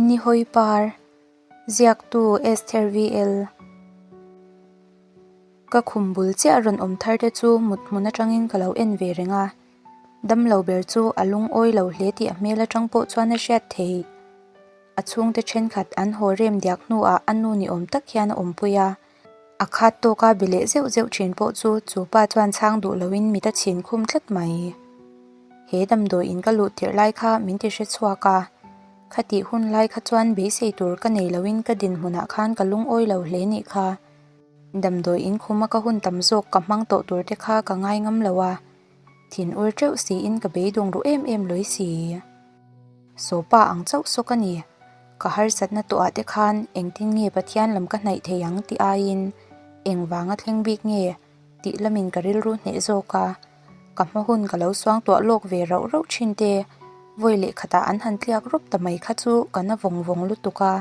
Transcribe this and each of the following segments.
Nihawi par, Ziaktu Esther VL. Ka khum bul chiah rawn awm thar te chu mut hmun atangin ka lo en ve reng a. Damlo ber chu a lungawi lo hle tih a hmel atang pawh chuan a hriat theih. A chhungte thenkhat an haw rem diak hnuah a nu ni awm tak hian a awmpui a. A khat tawka be leh zeuh zeuh thin pawh chu chu pa chuan chhang duh loin mit a chhin khum tlat mai. He damdawi in ka luh tirh lai kha min ti hre chhuak a, khatih hun lai kha chuan beisei tur ka nei loin ka dinhmunah khan ka lungawi lo hle nih kha. Damdawi in khuma ka hun tam zawk ka hmang tawh tur te kha ka ngai ngam lo a, thin ur teuh siin ka beidawng ru em em lawi si. Sawpa ang chauh sawk a ni. Ka harsatna tawhah te khan engtin nge Pathian lam ka hnaih thei ang tih aiin engvanga thleng bik nge tih lamin ka rilru hneh zawk a. Ka hma hun ka lo suangtuah lawk ve rauh rauh thin te, vawi leh khatah an han tliak rawp ta mai kha chu ka na vawng vawng lutuk a,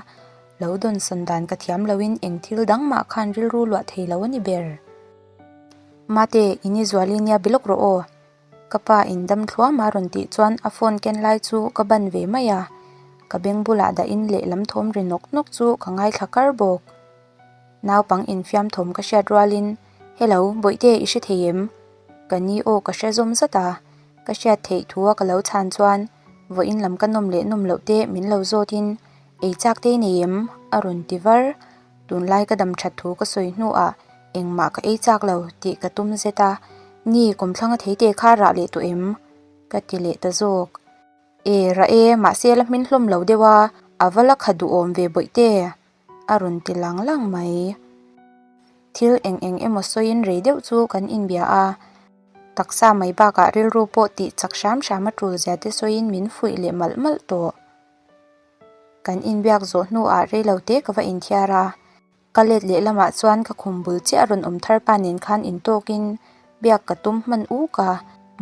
lo dawnsawn dan ka thiam loin eng thil dang mah khan rilru luah thei lo a ni ber. Mate, i ni zuali nia bi lawk rawh aw. Ka pa in dam thluam a rawn tih chuan a phone ken lai chu ka ban ve mai a, ka beng bulah dahin lehlam thawm ri nawk nawk chu ka ngaithla kar bawk. Naupang infiam thawm ka hriat rualin, Hello, Bawihte i hre thei em? Ka ni aw ka hre zawm zat a, ka hriat theih thu a ka lo chhan chuan vawiin lam ka nawm leh nawm loh te min lo zawtin ei chak te i nei em? a rawn ti var. Tunlai ka dam that thu ka sawi hnuah engmah ka ei chak lo tih ka tum zet a, Ni, kawmthlanga theite kha rah leh tawh em? ka ti leh ta zawk. E, rah e, mahse la hmin hlawm lo deuh a, a va la kha duhawm ve bawihte, a rawn ti lang lang mai. Thil eng eng emaw sawiin rei deuh chu kan inbia a, taksa mai bakah rilru pawh tih chak hram hram a tul zia te sawiin min fuih leh malh malh tawh. Kan inbiak zawh hnuah reilo te ka va inthiar a, ka let leh lamah chuan ka khum bul chiah rawn awm thar pa nen khan intawkin biak ka tum hman uk a,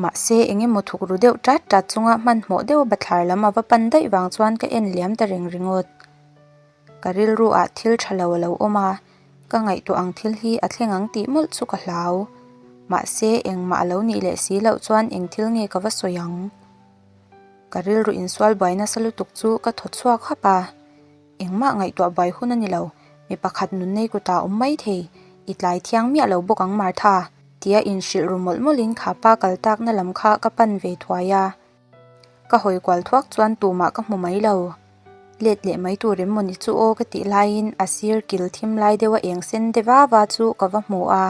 mahse eng emaw thuk ru deuh tat tat chunga hmanhmawh deuh bathlar lam a va pan daih vang chuan ka en liam ta reng ringawt. Ka rilru ah thil tha lo a lo awm a, ka ngaihtuah ang thil hi a thleng ang tih mawlh chu ka hlau. Mahse engmah a lo nih leh si loh chuan eng thil nge ka va sawi ang? Ka rilru insual buai nasa lutuk chu ka thaw chhuak hap a, engmah ngaihtuah buai hun a ni lo, mi pakhat nun nei kutah a awm mai thei, i tlai thiang miah lo bawk ang Martha, tia inhrilh ru mawlh mawlhin kha pa kal takna lam kha ka pan ve thuai a. Ka hawi kual thuak chuan tumah ka hmu mai lo. Let leh mai tur em mawni chu aw ka tih laiin a sir kil thim lai deuha eng sen de va va chu ka va hmu a,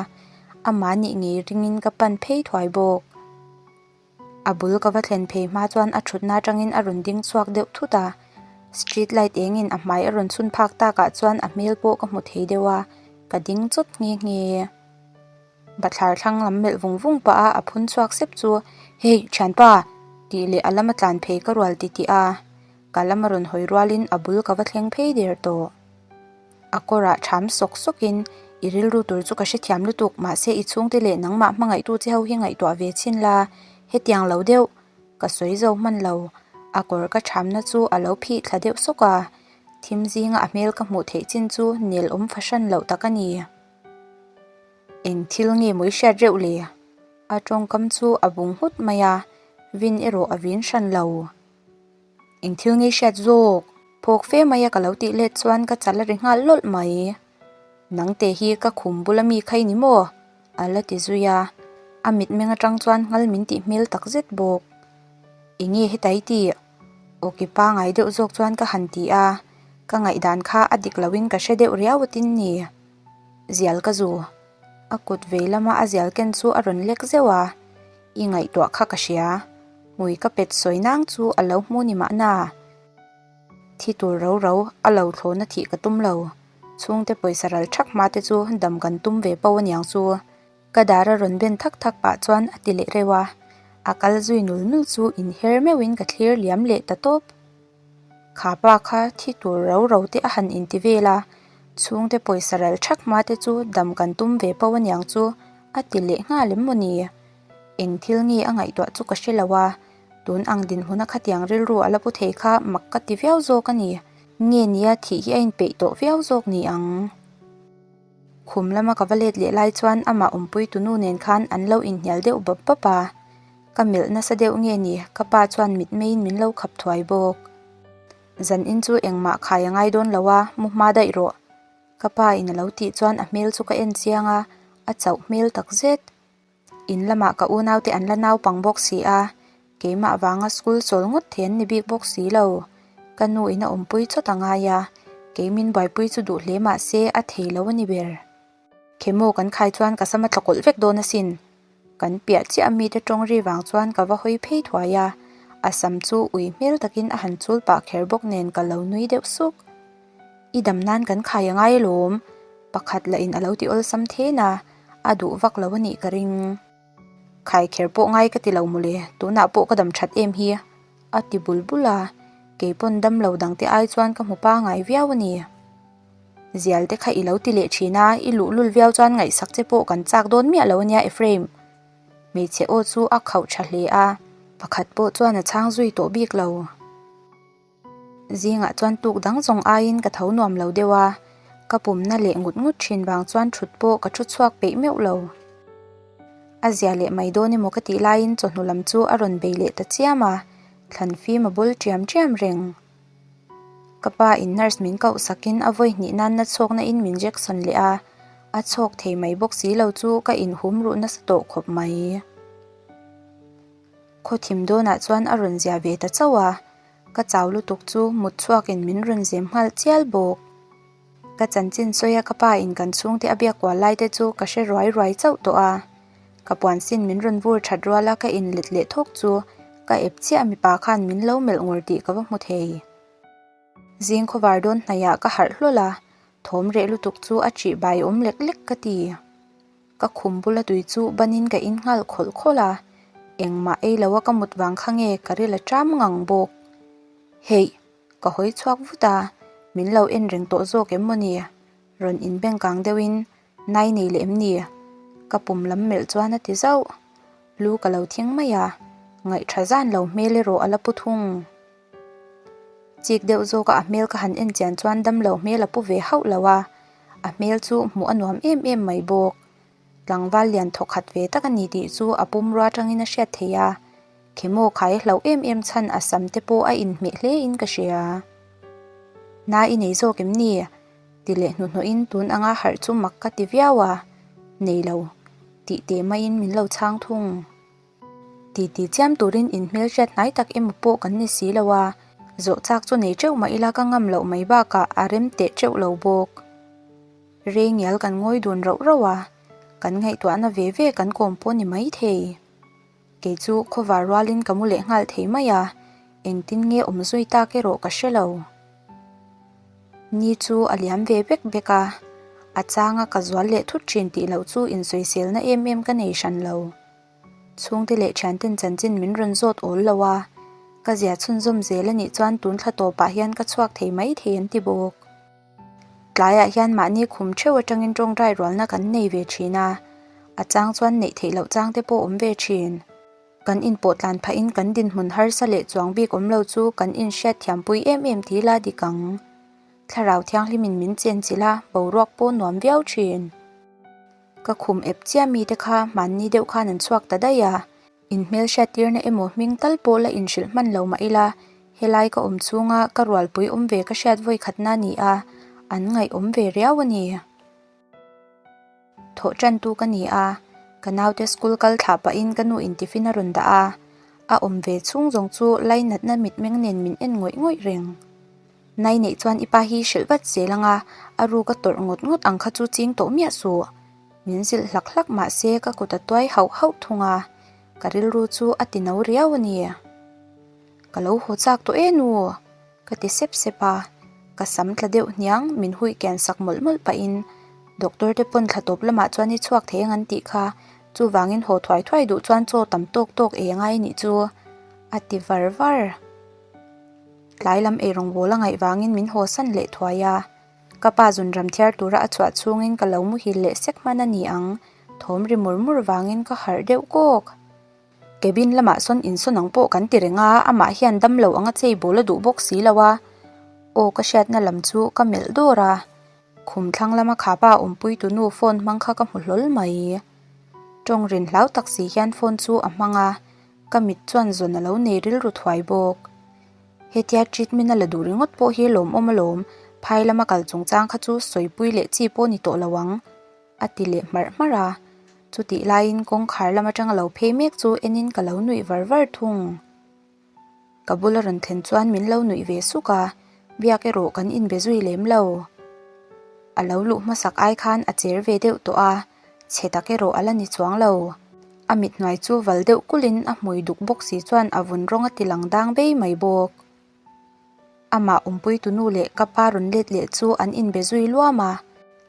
amah nih ngei ringin ka pan phei thuai bawk. A bul ka va thlen phei hma chuan a thutna atangin a rawn ding chhuak deuh thut a, street light engin a hmai a rawn chhun phak takah chuan a hmel pawh ka hmu thei deuh a, ka ding chawt nghe nghe. Bathlar thlang lam melh vung vung pah a a phun chhuak sep chu, Hey, thianpa! tih leh a lama tlan phei ka rual titih a, ka lama rawn hawi rualin a bul ka va thleng phei der tawh. A kawrah ṭham sawk sawkin, I rilru tur chu ka hrethiam lutuk, mahse i chhungte leh nangmah hmangaihtu che ho hi ngaihtuah ve chhin la, hetiang lo deuh, ka sawi zo hman lo. A kawr ka ṭhamna chu a lo phih thla deuh sawk a, thim zinga a hmel ka hmuh theih chin chu nel awm fahran loh tak a ni. Eng thil nge mawi hriat reuh le? A ṭawngkam chu a bung nghut mai a, vin erawh a vin hran lo. Eng thil nge hriat zawk? Phawk fe mai a ka lo tih let chuan ka chal a ri nghal lawlh mai. Nangte hi ka khum bula mi kha i ni maw? A la ti zui a, a mitmeng atang chuan nghal min tih hmel tak zet bawk. Eng nge heta i tih? Aw ki pangai deuh zawk chuan ka han ti a, ka ngaihdan kha a dik loin ka hre deuh riau atin ni. Zial ka zu. A kut vei lama a zial ken chu a rawn lek zeuh a, I ngaihtuah kha ka hria. Hmui ka pet sawi nang chu a lo hmu ni mahna. Thi tur ro ro a lo thlawna thih ka tum lo. Chhungte pawisa ral thak hma te chu dam kan tum ve po aniang chu. Ka dar a rawn ben thak thak pah chuan a ti leh reuh a. A kal zui nul nul chu inher meuhin ka thlir liam leh ta tawp. Kha pa kha thi tur ro ro te a han inti vel a, chhungte pawisa ral thak hma te chu dam kan tum ve po aniang chu a ti leh nghal em maw ni? Eng thil nge a ngaihtuah chu ka hre lo a, tun ang dinhmuna khatiang rilru a la pu thei kha mak ka ti viau zawk a ni. Nge nia thih hi a inpeih tawh viau zawk ni ang. Khum lama ka va let leh lai chuan amah awmpui tunu nen khan an lo inhnial deuh bap bap a. Ka melh nasa deuh nge ni, ka pa chuan mitmeiin min lo khap thuai bawk. Zanin chu engmah khai a ngai dawn lo a, mu hma daih rawh. Ka pa in a lo tih chuan a hmel chu ka en chiang a, a chauh hmel tak zet. In lamah ka unaute an la naupang bawk si a, keimah vanga school chawl ngawt thei an ni bik bawk si lo. Ka nu in a awmpui chawt a ngai a, kei min buaipui chu duh hle mah se a thei lo a ni ber. Khemaw kan khai chuan ka sam a tla kawlh vek dawn asin. Kan piah chiah a mite tawng ri vang chuan ka va hawi phei thuai a, a sam chu ui hmel takin a han chul pah kher bawk nen ka lo nui deuh suk. I dam nan kan khai a ngai alawm, pakhat lah in a lo ti awlsam then a, a duh vak lo a nih ka ring. Khai kher pawh ngai ka ti lo mawle, tunah pawh ka dam that em hi, a ti bul bul a, keipawn dam lo dangte ai chuan ka hmu pangai viau a ni. Zial te kha i lo ti leh thin a, i luhlul viau chuan ngaihsak che pawh kan chak dawn miah lo ania Ephraim. Hmeichhe aw chu a khauh tha hle a, pakhat pawh chuan a chhang zui tawh bik lo. Zingah chuan tuk dang zawng aiin ka tho nuam lo deuh a, ka pumna leh ngut ngut thin vang chuan thut pawh ka thu chhuak peih meuh lo. A zia leh mai dawn emaw ka tih laiin chawhnu lam chu a rawn bei leh ta chiam a, thlan fim a bul ṭiam ṭiam reng. Ka pa in nurse min koh sakin a vawi hnih nan na chhawkna in min jection leh a, a chhawk thei mai bawk si lo chu ka inhum ruh nasa tawh khawp mai. Khaw thim dawnah chuan a rawn zia ve ta chauh a, ka chau lutuk chu mut chhuakin min rawn zem nghal chial bawk. Ka chanchin sawi a ka pa in kan chhungte a biak kual lai te chu ka hre ruai ruai chauh tawh a, ka puan sin min rawn vur that rual a ka inlet leh thawk chu ka ep chiah mipa khan min lo melh ngawr tih ka va hmu thei. Zing khawvar dawn hnaihah ka harh hlawl a, thawm reh lutuk chu a ṭih bai awm lek lek ka ti. Ka khum bula tui chu banin ka in nghal khawlh khawlh a, engmah ei lo a ka mut vang kha nge ka ril a ṭam ngang bawk. Heih! Ka hawi chhuak vut a, min lo en reng tawh zawk em maw ni? Rawn inbeng kang deuhin, Nai nei leh em ni? Ka pum lam melh chuan a ti zauh. Lu ka lo thing mai a, ngaihṭha zan lo hmel erawh a la pu thung. Chik deuh zawka a hmel ka han en chian chuan damlo hmel a pu ve hauh lo a, a hmel chu hmuh a nuam em em mai bawk. Tlangval lian thawk khat ve tak a ni tih chu a pumrua atangin a hriat theih a, Khemaw khai hlauh em em chhan a sam te pawh a inhmeh hle in ka hria. Na i nei zawk em ni? Ti leh hnuhnawhin tun anga harh chu mak ka ti viau a, Nei lo, tih teh maiin min lo chhang thung. Titi chiam turin inhmelhriat hnai tak emaw pawh kan ni si lo a, zawh chak chu nei teuh mah ila ka ngam loh mai bakah a rem teh teuh lo bawk. Rei ngial kan ngawi dun rauh rauh a, kan ngaihtuahna ve ve kan kawm pawh ni mai thei. Kei chu khawvar rualin ka mu leh nghal thei mai a, engtin nge awm zui tak erawh ka hre lo. Ni chu a liam ve bek bek a, a changa ka zual leh thut thin tih loh chu insawiselna em em ka nei hran lo. Chhungte leh thianten chanchin min rawn zawt awl lo a, ka zia chhunzawm zel a nih chuan tun thla tawpah hian ka chhuak thei mai thei an ti bawk. Tlaiah hian mahni khum theuh atangin tawngtai rualna kan nei ve thin a, a chang chuan neih theih loh chang te pawh awm ve thin. Kan inpawh tlan phahin kan dinhmun harsa leh chuang bik awm lo chu kan inhriat thiampui em em ti la dik ang. Thlarau thianghlimin min chenchilh a, boruak pawh nuam viau thin. Ka khum ep chiah mite kha hmanni deuh khan an chhuak ta daih a, inhmelhriat tirna emaw hming tal pawh la inhrilh hman lo mah ila, helai ka awm chhunga ka rualpui awm ve ka hriat vawi khatna a ni a, an ngaihawm ve riau a ni. Thawh tantu ka ni a, ka naute school kal thlah pahin ka nu in tiffin a rawn dah a, a awm ve chhung zawng chu lainatna mitmeng nen min en ngawih ngawih reng. Nai neih chuan i pa hi hrilh vat zel ang a, a ruk a tawrh ngawt ngawt ang kha chu ching tawh miah suh. Min zilh hlak hlak mah se ka kut a tuai hauh hauh thung a, ka rilru chu a ti no riau a ni. Ka lo haw chak tawh e nu, ka ti sep sep a, ka sam tla deuh hniang min huih kian sak mawlh mawlh pahin doctor te pawn thla tawp lamah chuan i chhuak thei ang an tih kha, chuvangin haw thuai thuai duh chuan chaw tam tawk tawk ei angai a nih chu, a ti var var. Tlai lam eirawngbawl a ngaih vangin min haw san leh thuai a, ka pa zun ram thiar tura a chhuah chhungin ka lo muhil leh sek hman a ni ang, thawm ri mur mur vangin ka harh deuh kawk. Cabin lamah sawn insawn ang pawh kan ti reng a, amah hian dam lo anga chei bawl a duh bawk si lo a, aw ka hriatna lam chu ka melh dawr a, khum thlang lama khapa awmpui tunu phone hmang kha ka hmu hlawl mai. Tawng rin hlau tak si hian phone chu a hmang a, Ka mit chuan zawn a lo nei rilru thuai bawk. Hetia treatment a la duh ringawt pawh hi lawmawm alawm, phai lama kal chungchang kha chu sawipui leh chi pawh ni tawh lo ang, a ti leh hmarh hmarh a. Chutih laiin kawngkhar lam atanga lo phei mek chu enin ka lo nuih var var thung. Ka bula rawn thlen chuan min lo nuih ve suk a, biak erawh kan inbe zui lem lo. A lo luh hmasak ai khan a cher ve deuh tawh a, chhe tak erawh a la ni chuang lo. A mit hnuai chu val deuh kulhin a hmui duk bawk si chuan a vun rawng a ti lang dang bei mai bawk. Amah awmpuitu nu leh ka pa rawn let leh chu an inbe zui luam a,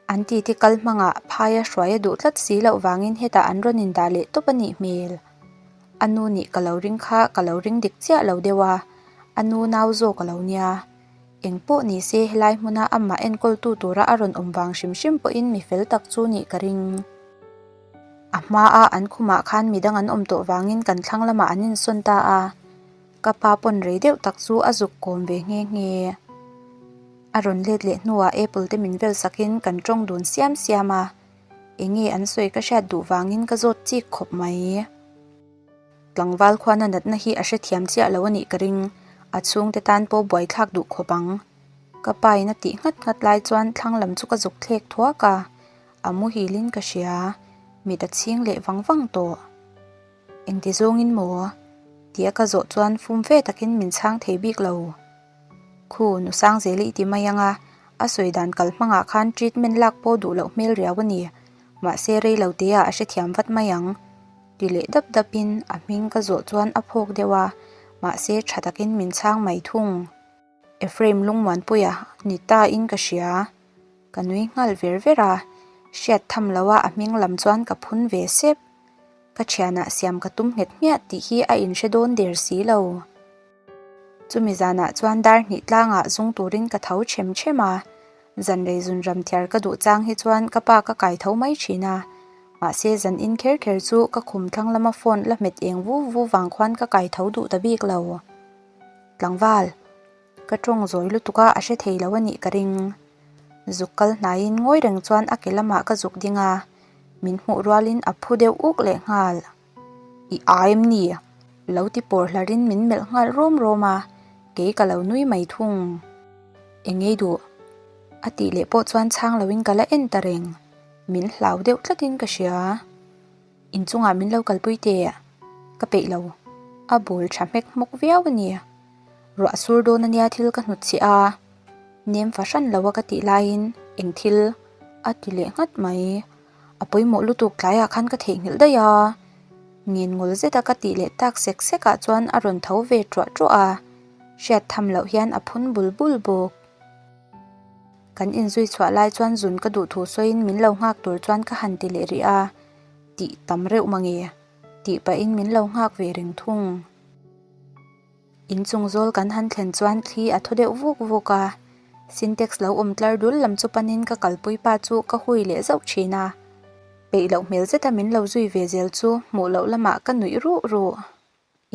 an titi kal hmangah phaia hruai a duh tlat si loh vangin hetah an rawn indah leh tawp a nih hmel. A nu nih ka lo ring kha ka lo ring dik chiah lo deuh a, a nu nau zawk a lo nia. Eng pawh ni se helai hmuna amah enkawltu tura a rawn awm vang hrim hrim pawhin mi fel tak chu nih ka ring. A hmaa an khumah khan midang an awm tawh vangin kan thlang lamah an insawn ta a. Ka pa pawn rei deuh tak chu a zuk kawm ve nghe nghe. A rawn let leh hnuah apple te min vel sakin kan tawng dun siam siam a, enge an sawi ka hriat duh vangin ka zawt chik khawp mai. Tlangval khuan a natna hi a hrethiam chiah lo a nih ka ring, a chhungte tan pawh buaithlak duh khawp ang. Ka pa in a tih nghat nghat lai chuan thlang lam chu ka zuk thlek thuak a, a muhilin ka hria, mit a chhing leh vang vang tawh. Engti zawngin maw? Tia ka zawh chuan fum ve takin min chhang thei bik lo. Khu, nu Sangzeli i ti mai ang a, a sawi dan kal hmangah khan treatment lak pawh duh loh hmel riau a ni. Mahse rei lo teah a hrethiam vat mai ang. Ti leh dap dapin a hming ka zawh chuan a phawk deuh a, mahse tha takin min chhang mai thung. Ephraim Lungmuanpuia ni ta in ka hria. Ka nui nghal ver ver a, hriat tham loa a hming lam chuan ka phun ve sep. Ka thianah siam ka tum nghet hmiah tih hi a inhre dawn der si lo. Chumi zanah chuan dar hnih tlangah zung turin ka tho ṭhem ṭhem a, zanrei zun ram thiar ka duh chang hi chuan ka pa ka kai tho mai ṭhin a, mahse zan in kher kher chu ka khum thlang lama phone la hmet eng vu vu vang khuan ka kai tho duh ta bik lo. Tlangval, ka tawng zawi lutuk a, a hre thei lo a nih ka ring. Zuk kal hnaiin ngawi reng chuan a ke lamah ka zuk ding a, min hmuh rualin a phu deuh uk leh nghal. I ai em ni? Lo ti pawr hlarin min melh nghal rawm rawm a, kei ka lo nui mai thung. Eng ei duh? A tih leh pawh chuan chhang loin ka la en ta reng. Min hlau deuh tlatin ka hria. Inchungah min lo kalpui teh. Ka peih lo. A bul tha hmek hmawk viau a ni. Ruah sur dawn ania thil ka hnut chhiah a, nem fahran lo a ka tih laiin eng thil a ti leh nghat mai. A pawimawh lutuk tlaiah khan ka theihnghilh daih a, ngen ngawl zet a ka tih leh tak sek sek ah chuan a rawn tho ve ṭuah ṭuah a, hriat tham loh hian a phun bul bul bawk. Kan inzui chhuah lai chuan zun ka duh thu sawiin min lo nghak tur chuan ka han ti leh rih a, tih tam reuh mange tih pahin min lo nghak ve reng thung. Inchung zawl kan han thlen chuan thli a thaw deuh vuk vuk a, Sintex lo awm tlar dul lam chu panin ka kalpui pa chu ka hui leh zauh thin a, peih loh hmel zeta min lo zui ve zel chu hmuh loh lamah ka nuih ruh ruh.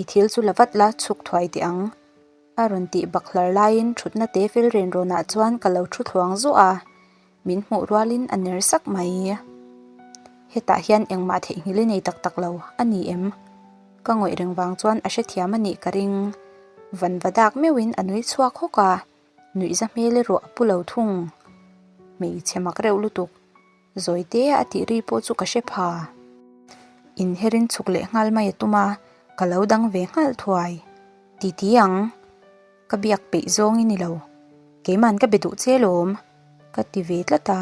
I thil chu la vat la chhuk thuai teh ang. A rawn tih bak hlar laiin thutna te fel ren rawnah chuan ka lo thu thluang zuah a, min hmuh rualin a ner sak mai. Hetah hian engmah theihnghilh i nei tak tak lo a ni em? Ka ngawih reng vang chuan a hrethiam a nih ka ring. Vanva dak meuhin a nui chhuak hawk a, nuihza hmel erawh a pu lo thung. Hmeichhe mak reuh lutuk. Zawite a tih ri pawh chu ka hre pha. Inherin chhuk leh nghal mai a tum a, ka lo dang ve nghal thuai. Ti ti ang. Ka biak peih zawng i ni lo. Keiman ka be duh che lawm. Ka ti ve tlat a.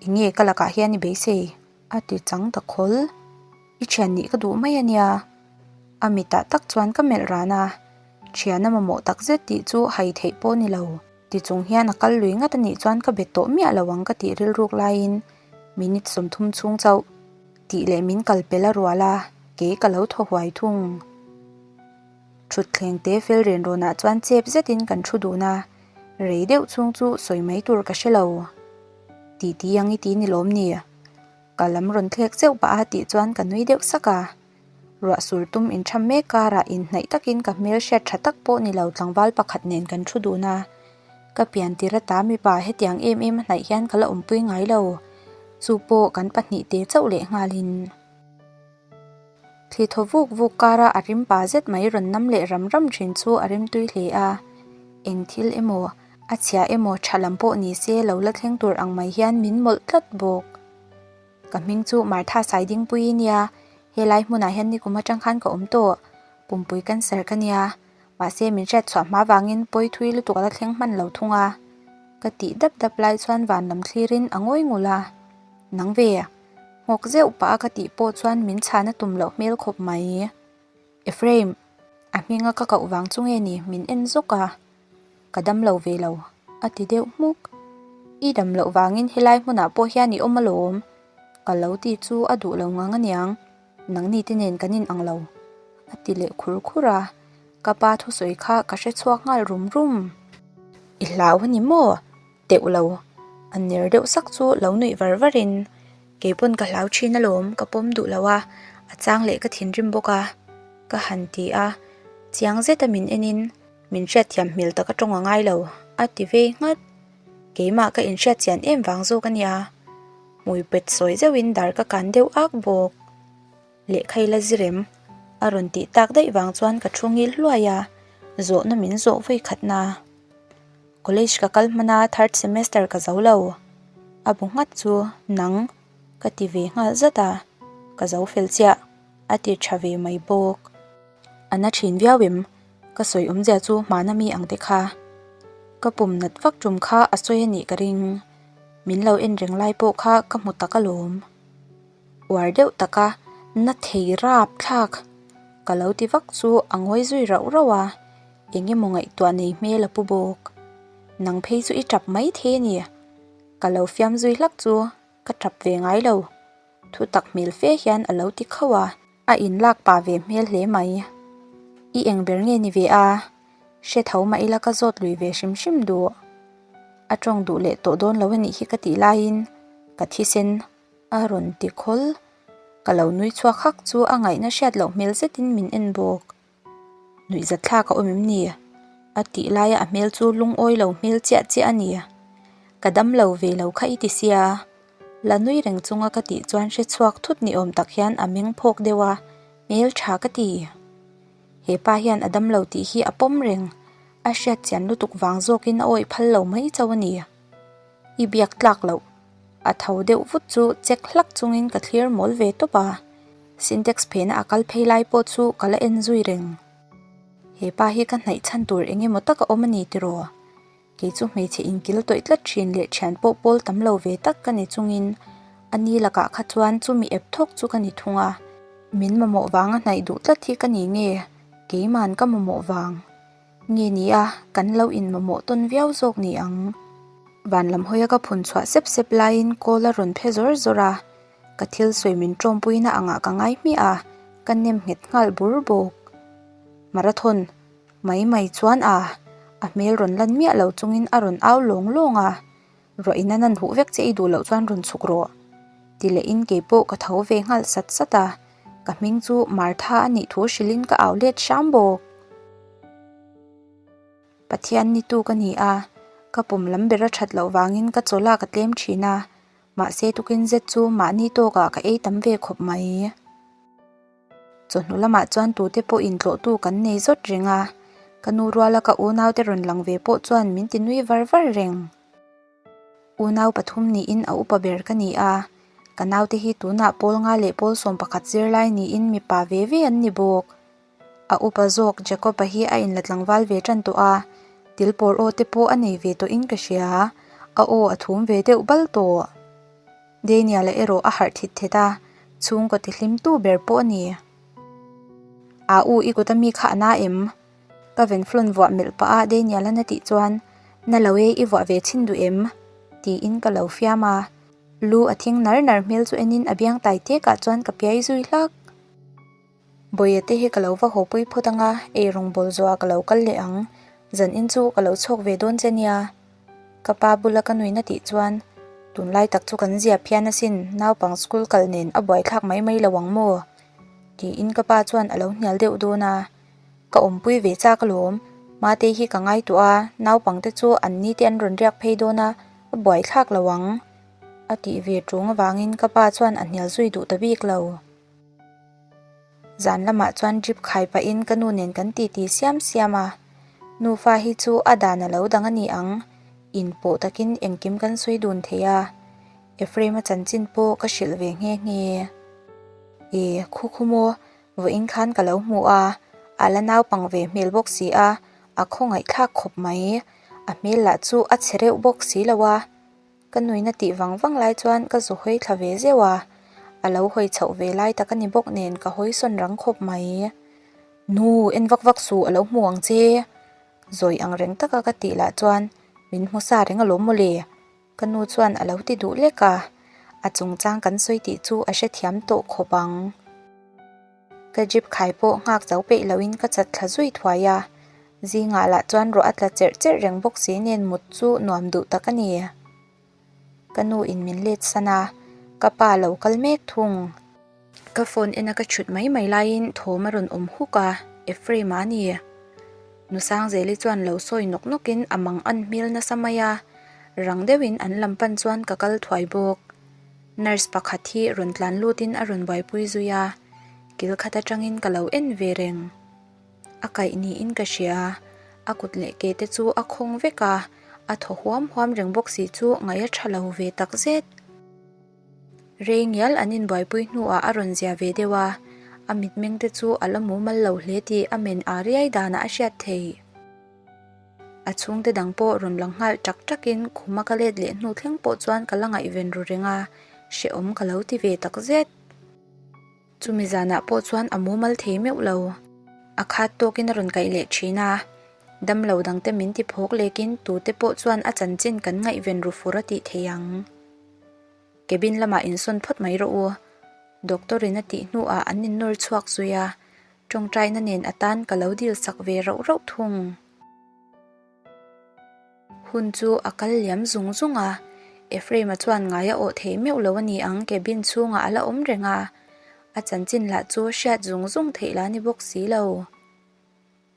Enge ka lakah hian i beisei? A ti chang ta khawl. I thian nih ka duh mai a nia. A mitah tak chuan ka melh ran a. Thian a mamawh tak zet tih chu hai theih pawh ni lo. Tichung hian a kal lui ngat a nih chuan ka bet tawh miah lo ang ka tih rilruk laiin minute 30 chhung chauh tih leh min kal pel a rual a, kei ka lo thaw huai thung. Thutthleng te fel ren rawnah chuan chep zetin kan thu dun a, rei deuh chhung chu sawi mai tur ka hre lo. Tih ti ang i ti ni lawm ni? Ka lam rawn thlek zeuh pah a tih chuan ka nui deuh sak a. Ruah sur tum intham mek karah inhnaih takin ka hmel hriat tha tak pawh ni lo tlangval pakhat nen kan thu dun a. Ka pian tir ata mipa hetiang em em a hnaih hian ka la awmpui ngai lo. Chu pawh kan pahnihte chauh leh nghalin. Thli thaw vuk vuk kara a rim pa zet mai rawn nam leh ram ram thin chu a rimtui hle a. Eng thil emaw, a chhia emaw tha lam pawh ni se lo la thleng tur ang mai hian min mawlh tlat bawk. Ka hming chu Martha Saidingpuii nia, helai hmunah hian nikum atang khan ka awm tawh. Pumpui cancer ka nia, mahse min hriat chhuah hma vangin pawi thui lutuk a la thleng hman lo thung a. Ka tih dap dap lai chuan van lam thlirin a ngawi ngul a, Nang ve, nghawk zeuh pah a ka tih pawh chuan min chhan a tum loh hmel khawp mai. Ephraim, a hminga ka koh vang chu nge ni min en zawk a, ka dam lo ve lo, a ti deuh hmuk. I dam loh vangin helai hmunah pawh hian i awm alawm, ka lo ti chu a duh lo ngang aniang, nangni te nen kan inang lo, a ti leh khur khur a, ka pa thusawi kha ka hre chhuak nghal rum rum. I hlau a ni maw? Teuh lo, a ner deuh sak chu lo nuih var varin Kei pawn ka hlau thin alawm, ka pawm duh lo a, a chang leh ka thinrim bawk a, ka han ti a, chiang zeta min enin min hriatthiam hmel tak a tawng a ngai lo, a ti vei nghat. Keimah ka inhriatchian em vang zawk a nia, hmui pet sawi zeuhin dar ka kan deuh ak bawk. Lehkha ila zirem a rawn tih tak daih vang chuan ka thu ngil hluai a, zawhna min zawh vawi khatna. College ka kal hman a third semester ka zo lo. A bu nghat chu nang ka ti ve nghal zat a, ka zo fel chiah a ti tha ve mai bawk. A na thin viau em? Ka sawi awmzia chu hmana mi ang te kha. Ka pum nat vak tum kha a sawi a nih ka ring. Min lo en reng lai pawh kha ka hmu tak alawm. Uar deuh taka na thei rap thlak ka lo ti vak chu a ngawi zui rauh rauh a. Eng emaw ngaihtuah nei hmel a pu bawk. Nang phei chu i tap mai thei a ni. Ka lo fiam zui hlak chu ka tap ve ngai lo. Thu tak hmel fe hian a lo ti khauh a. A inlak pah ve hmel hle mai. I eng ber nge ni ve a? Hre tho mah ila ka zawt lui ve hrim hrim duh. A tawng duh leh tawh dawn lo a nih hi ka tih laiin ka thisen a rawn ti khawl. Ka lo nui chhuak hak chu a ngaihna hriat loh hmel zetin min en bawk. Nuihzat thlak a awm em ni? A tih laia a hmel chu lungawi lo hmel chiah chiah a ni. Ka dam lo ve lo kha i ti sia. La nui reng chunga ka tih chuan hre chhuak thut ni awm tak hian a meng phawk deuh a, hmel tha ka ti. He pa hian a dam lo tih hi a pawm reng. A hriat chian lutuk vang zawkin a awih phal lo mai chauh a ni. I biak tlak loh. A tho deuh vut chu check hlak chungin ka thlir mawl ve tawp a. Sintex phena a kal phei lai pawh chu ka la en zui reng. He pa hi ka hnaih chhan tur eng emaw tak a awm a ni tiraw? Kei chu hmeichhe inkil tawih tlat thin leh thian pawh pawl tam lo ve tak ka ni chungin a ni lakah kha chuan chumi ep thawk chu ka ni thung a. Min mamawh vanga hnaih duh tlat hi ka ni nge? Keiman ka mamawh vang. Nge ni a, kan lo inmamawh tawn viau zawk ni ang. Van lam hawia ka phun chhuah sep sep laiin kawl a rawn phe zawr zawr a, ka thil sawi min tawmpuina angah ka ngai hmiah a, ka nem nghet nghal bur bawk. Marathon mai mai chuan a, a hmel rawn lan miah lo chungin a rawn au lawng lawng a, Ruah in a nan huh vek che i duh loh chuan rawn chhuk rawh. Ti leh in kei pawh ka tho ve nghal sat sat a, ka hming chu Martha a nih thu hrilhin ka au let hram bawk. Pathian ni tu ka ni a, ka pum lam ber a that loh vangin ka chaw lak a tlem thin a, mahse tukin zet chu mahni tawkah ka ei tam ve khawp mai. Chawhnu lamah chuan tute pawh intlawhtu kan nei zawt reng a, ka nu ruala ka unaute rawn lang ve pawh chuan min ti nui var var reng. Unau pathum niin a upa ber ka ni a, ka naute hi tunah pawl nga leh pawl 11 zirlai niin mipa ve ve an ni bawk. A upa zawk Jacob-a hi a inla tlangval ve tan tawh a, tilpawr aw te pawh a nei ve tawhin ka hria, a aw a thum ve deuh bal tawh. Daniel-a erawh a harh thit thet a, chhungkaw tihlimtu ber pawh a ni. A u i kut ami kha a na em? Ka venflon vuah melh pah a Daniel-a'n a tih chuan, Na lo e, i vuah ve chhin duh em? tiin ka lo fiam a. Lu a thing nar nar hmel chu enin a biang tai tekah chuan ka piai zui hlak. Bawia te hi ka lo va haw pui phawt anga, ei rawngbâwl zawhah ka lo kal leh ang. Zanin chu ka lo chhawk ve dawn che nia. Ka pa bula ka nuin a tih chuan, Tunlai tak chu kan zia phian asin, naupang school kal nen a buaithlak mai mai lo ang maw? Tiin ka pa chuan a lo hnial deuh dawn a. Ka awmpui ve chak alawm, Matei hi ka ngaihtuah a, naupangte chu an ni te an rawn riak phei dawn a, a buaithlak lo ang. A tih ve ṭung avangin ka pa chuan a hnial zui duh ta bik lo. Zan lamah chuan drip khai pahin ka nu nen kan titi siam siam a. Nufa hi chu a dan a lo dang a ni ang, inpawh takin engkim kan sawi dun thei a, Ephraim-a chanchin pawh ka hrilh ve nghe nghe. E, khu khu maw, vawiin khan ka lo hmu a, a la naupang ve hmel bawk si a, a khawngaihthlak khawp mai, a hmel lah chu a chhe reuh bawk si lo a. Ka nuina tih vang vang lai chuan ka zu hawi thla ve zeuh a, a lo hawi chhoh ve lai tak a ni bawk nen ka hawi sawn rang khawp mai. Nu, en vak vak suh, a lo hmu ang che. Zawi ang reng taka ka tih lah chuan min hmu sa reng alawm mawle. Ka nu chuan a lo ti duh lek a, a chungchang kan sawi tih chu a hrethiam tawh khawp ang. Ka jeep khai pawh nghak zo peih loin ka chat thla zui thuai a, zingah lah chuan ruah a tla cherh cherh reng bawk si nen mut chu nuam duh tak a ni. Ka nu in min let san a, ka pa lo kal mek thung. Ka phone ena ka chhut mai mai laiin thawm a rawn awm huk a, Ephraim-a a ni. Nusangzeli chuan lo sawi nawk nawkin a mang an hmel nasa mai a, rang deuhin an lam pan chuan ka kal thuai bawk. Nurse pakhat hi rawn tlan lutin a rawn buaipui zui a, kil khat atangin ka lo en ve reng. A kaih niin ka hria, a kut leh ke te chu a khawng vek a, a thaw huam huam reng bawk si chu ngaih a tha lo ve takzet. Rei ngial an inbuaipui hnuah a rawn zia ve deuh a, a mitmeng te chu a la mumal lo hle tih a men a riai danah a hriat theih. A chhungte dang pawh rawn lang nghal tak takin khuma ka let leh hnu thleng pawh chuan ka la ngaihven ru reng a, hrehawm ka lo ti ve tak zet. Chumi zanah pawh chuan a mumal thei meuh lo. A khat tawkin a rawn kaih leh thin a, damlo dangte min ti phawk lekin tute pawh chuan a chanchin kan ngaihven ru fur a tih thei ang. Cabin lamah insawn phawt mai rawh u. Doctor in a tih hnuah an innawr chhuak zui a, tawngtaina nen atan ka lo dil sak ve rauh rauh thung. Hun chu a kal liam zung zung a, Ephraim-a chuan ngai a awh thei meuh lo a ni ang cabin chhungah a la awm reng a, a chanchin lah chu hriat zung zung theih la ni bawk si lo.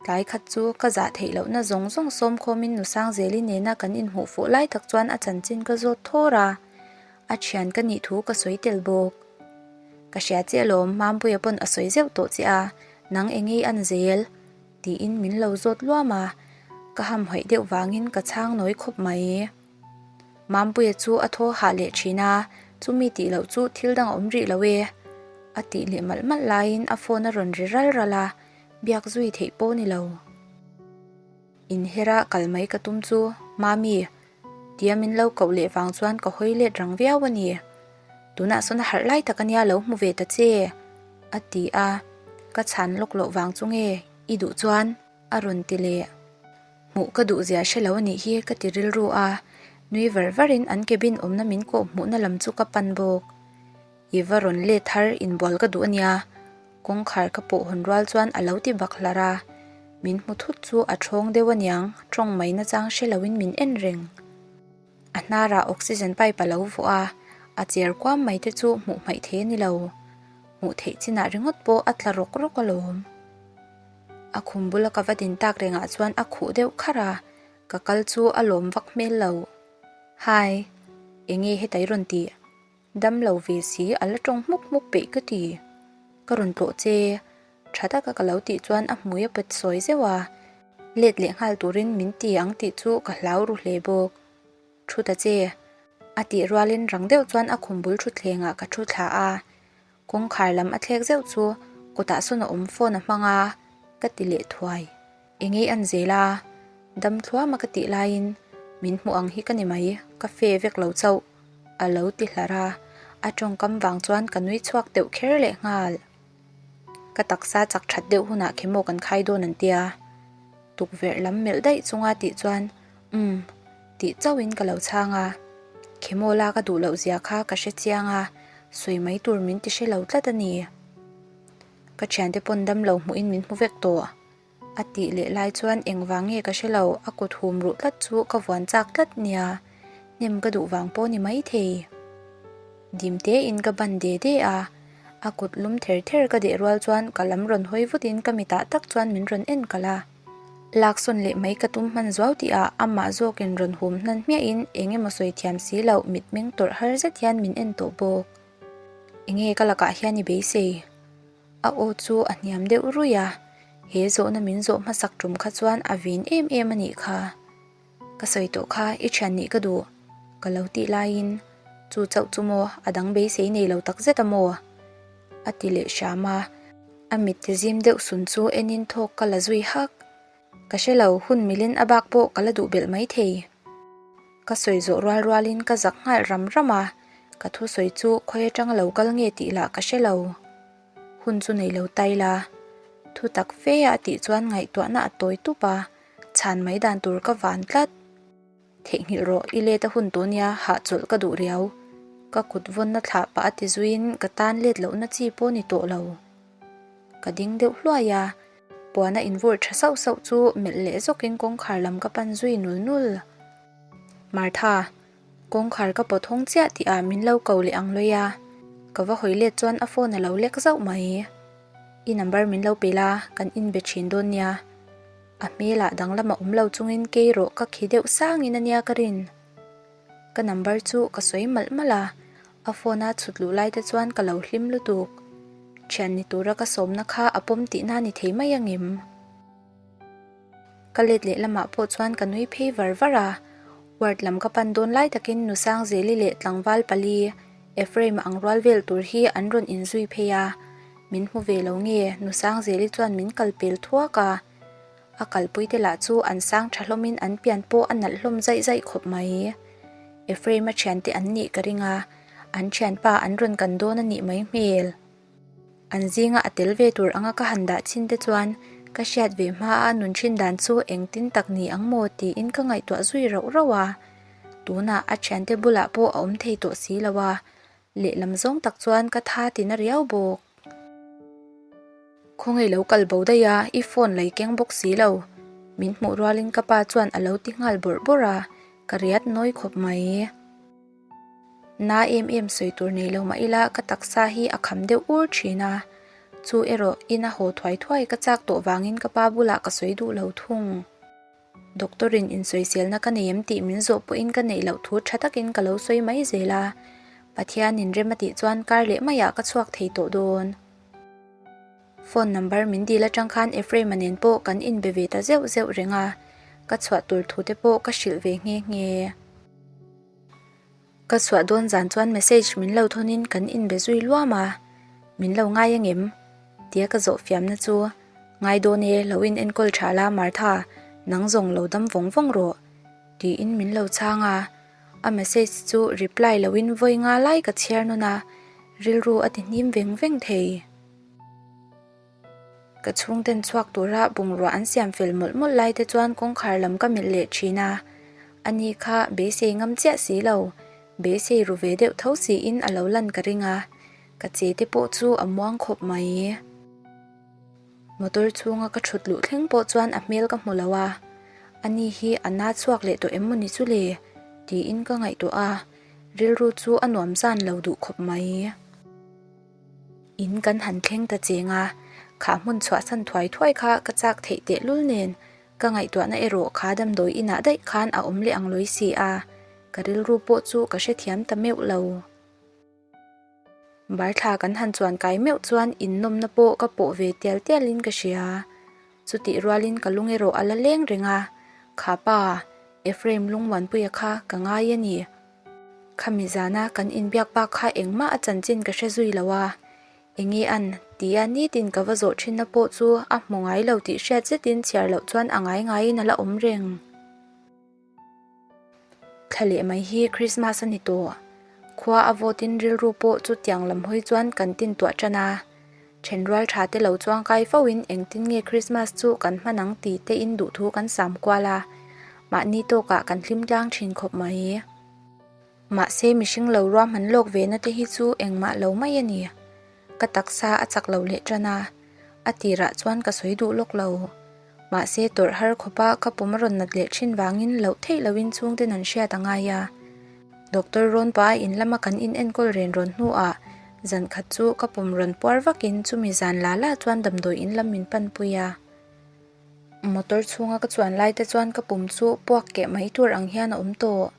Tlai khat chu ka zah theih lohna zawng zawng sawm khawmin Nu Sangzeli nena kan inhmuh fuh lai tak chuan a chanchin ka zawt thawr a, a thian ka nih thu ka sawi tel bawk. Ka hria che alawm, Mampuia pawn a sawi zeuh tawh che a, nang engei an zel? tiin min lo zawt luam a, ka hamhaih deuh vangin ka chhang nawi khawp mai. Mampuia chu a thaw hah leh thin a, chumi tih loh chu thil dang a awm rih lo e, a tih leh malh malh laiin a phone a rawn ri ral ral a, Biak zui theih pawh ni lo. Inhera kal mai ka tum chu, Mami, tia min lo koh leh vang chuan ka hawi let rang viau a ni. Tunah sawn a harh lai tak ania lo hmu ve ta che, a ti a, ka chhan lawk loh vang chu nge i duh chuan a rawn ti leh. Hmuh ka duh zia hre lo a nih hi ka ti rilru a, nui var varin an cabin awmna min kawh hmuhna lam chu ka pan bawk. I va rawn let har inbual ka duh a nia, kawngkhar ka pawh hawn rual chuan a lo ti bak hlar a, min hmu thut chu a ṭhawng deuh aniang, ṭawng mai nachang hre loin min en reng. A hnarah oxygen pipe a lo vuah a, a cher kuam mai te chu hmuh hmaih thei a ni lo, hmuh theih chinah ringawt pawh a tla rawk rawk alawm. A khum bula ka va din tak rengah chuan a khuh deuh kharh a, ka kal chu a lawm vak hmel lo. Hi, enge hetai rawn tih? Dam lo ve si a la tawng hmuk hmuk peih ka ti. Ka rawn tlawh che. Tha taka ka lo tih chuan a hmui a pet sawi zeuh a. Let leh nghal turin min ti ang tih chu ka hlau ru hle bawk. Thu ta che. A tih rualin rang deuh chuan a khum bul thutthlengah ka thu thla a. Kawngkhar lam a thlek zeuh chu kawtah sawn a awm phone a hmang a, ka ti leh thuai. Engei an zel a, dam thluama ka tih laiin min hmuh ang hi ka ni mai, ka fe vek lo chauh, a lo ti hlar a, a tawngkam vang chuan ka nui chhuak deuh kher leh nghal. Ka taksa chak that deuh hunah khemaw kan khai dawn an tia, tukverh lam melh daih chunga tih chuan umm tih chauhin ka lo chhang a, khemaw lak a duh loh zia kha ka hre chiang a, sawi mai tur min ti hre lo tlat a ni. Ka thiante pawn dam lo hmuhin min hmu vek tawh. A tih leh lai chuan engvang nge ka hre lo, a kut hum ruh tlat chu ka vuan chak tlat nia, hnem ka duh vang pawh ni maithei. Dim tein ka ban de de a, a kut lum ther ther ka deh rual chuan ka lam rawn hawi vutin ka mitah tak chuan min rawn en kalh a. Laksawn leh mai ka tum hman zuau tihah amah zawkin rawn hum hnan hmiahin eng emaw sawi thiam si loh mitmeng tawrh har zet hian min en tawh bawk. Enge ka lakah hian i beisei? A aw chu a hniam deuh ruih a. He zawhna min zawh hmasak tum kha chuan a vin em em a nih kha. Ka sawi tawh kha i thian nih ka duh ka lo tih laiin chu chauh chu maw a dang beisei nei lo tak zet a maw? A ti leh hram a, a mit ti zim deuh sun chu enin thawk ka la zui hak. Ka hre lo, hun milin a bak pawh ka la duh belh maithei. Ka sawi zawh rual rualin ka zak nghal ram ram a, ka thusawi chu khawi atanga lo kal nge tih lah ka hre lo. Hun chu nei lo tai la. Thu tak fe a tih chuan ngaihtuahna a tawi tup a, chhan mai dan tur ka van tlat. Theihnghilh rawh, i let a hun tawh nia, hahchawlh ka duh riau. Ka kut vawnna thlah pah a ti zuiin ka tan let lohna chi pawh ni tawh lo. Ka ding deuh hluai a, puana invawrh tha sauh sauh chu melh leh zawkin kawngkhar lam ka pan zui nul nul. Martha, kawngkhar ka pawt hawng chiah tih ah min lo ko leh ang lawih a, ka va hawi let chuan a phone a lo lek zauh mai. I number min lo pe la, kan inbe thin dawn nia. A hmelah danglam a awm lo chungin kei rawh ka khi deuh sangin a nia ka rin. Ka number chu ka sawi malh malh a, a phone a chhut luh lai te chuan ka lo hlim lutuk. Thian ni tura ka sawmna kha a pawm tihna ni thei mai angem? Ka let leh lamah pawh chuan ka nui phei var var a, ward lam ka pan dawn lai takin Nusangzeli leh tlangval pali Ephraim ang rual vel tur hi an rawn inzui phei a, min hmu ve lo nge Nusangzeli chuan min kal pel thuak a. A kalpuite lah chu an sang tha hlawmin an pian pawh a nalh hlawm zaih zaih khawp mai. Ephraim-a thiante an nih ka ring a, an thianpa an rawn kan dawn a nih mai hmel. An zinga a tel ve tur anga ka han dah chin te chuan ka hriat ve hma a nun thin dan chu engtin tak ni ang maw tiin ka ngaihtuah zui rauh rauh a. Tunah a thiante bulah pawh a awm thei tawh si lo a, lehlam zawng tak chuan ka tha tina riau bawk. Khawngaih lo kal bo daih a, i phone lei keng bawk si lo. Min hmuh rualin ka pa chuan a lo ti nghal bawrh bawrh a, ka riat nawi khawp mai. Na em em sawi tur nei lo mah ila ka taksa hi a kham deuh ur thin a, chu erawh ina haw thuai thuai ka chak tawh vangin ka pa bulah ka sawi duh lo thung. Doctor in insawiselna ka nei em tih min zawh pawhin ka neih loh thu tha takin ka lo sawi mai zel a, Pathian in rem a tih chuan kar leh maiah ka chhuak thei tawh dawn. Phone number min dil atang khan Ephraim-a nen pawh kan inbe ve ta zeuh zeuh reng a, ka chhuah tur thu te pawh ka hrilh ve nghe nghe. Ka chhuah dawn zan chuan message min lo thawnin kan inbe zui luam a, min lo ngai angem? Tia ka zawh fiamna chu, Ngai dawn e, lo in enkawl tha la Martha, nang zawng lo dam vawng vawng rawh, tiin min lo chhang a. A message chu reply loin vawi nga lai ka chhiar nawn a, rilru a ti hnim veng veng thei. Ka chhungten chhuak tura bungrua an siam fel mawlh mawlh lai te chuan kawngkhar lam ka melh leh thin a, ani kha beisei ngam chiah si lo, beisei ru ve deuh tho siin a lo lan ka ring a, ka che te pawh chu a muang khawp mai. Motor chhunga ka thut luh thleng pawh chuan a hmel ka hmu lo a, ani hi a na chhuak leh tawh em maw ni chu le? tiin ka ngaihtuah a, rilru chu a nuam zan lo duh khawp mai. In kan han thleng ta cheng a, kha hmun chhuahsan thuai thuai kha ka chak theih tehlul nen ka ngaihtuahna erawh kha damdawi inah daih khan a awm leh ang lawi si a, ka rilru pawh chu ka hrethiam ta meuh lo. Barthla kan han chuan kai meuh chuan innawmna pawh ka pawh ve tial tialin ka hria. Chutih rualin ka lung erawh a la leng reng a, kha pa, Ephraim Lungmuanpuia kha ka ngai a ni. Khami zana kan inbiak bak kha engmah a chanchin ka hre zui lo a, enge an tia nitin ka va zawh thinna pawh chu a hmu ngai lo tih hriat zetin chhiar loh chuan a ngai ngaiin a la awm reng. Thla leh mai hi Christmas a ni tawh. Khua a vawtin rilru pawh chutiang lam hawi chuan kan tin tuah tan a. Thenrual tha te lo chuang kai fo in engtin nge Christmas chu kan hman ang ti te in duhthu kan sam kual a. Mahni tawkah kan hlim tlang thin khawp mai. Mahse mihring lo ruahman lawk ve na te hi chu engmah lo mai a ni. Ka taksa a chak lo leh tan a. A tirah chuan ka sawi duh lawk lo. Mahse tawrh har khawpa ka pum a rawn nat leh thin vangin loh theih lohin chhungten an hriat a ngai a. Doctor rawn pa a in lama kan in enkawl ren rawn hnuah zan khat chu ka pum rawn puar vakin chumi zan la la chuan damdawi in lam min panpui a. Motor chhunga ka chuan lai te chuan ka pum chu puak keh mai tur ang hian a awm tawh.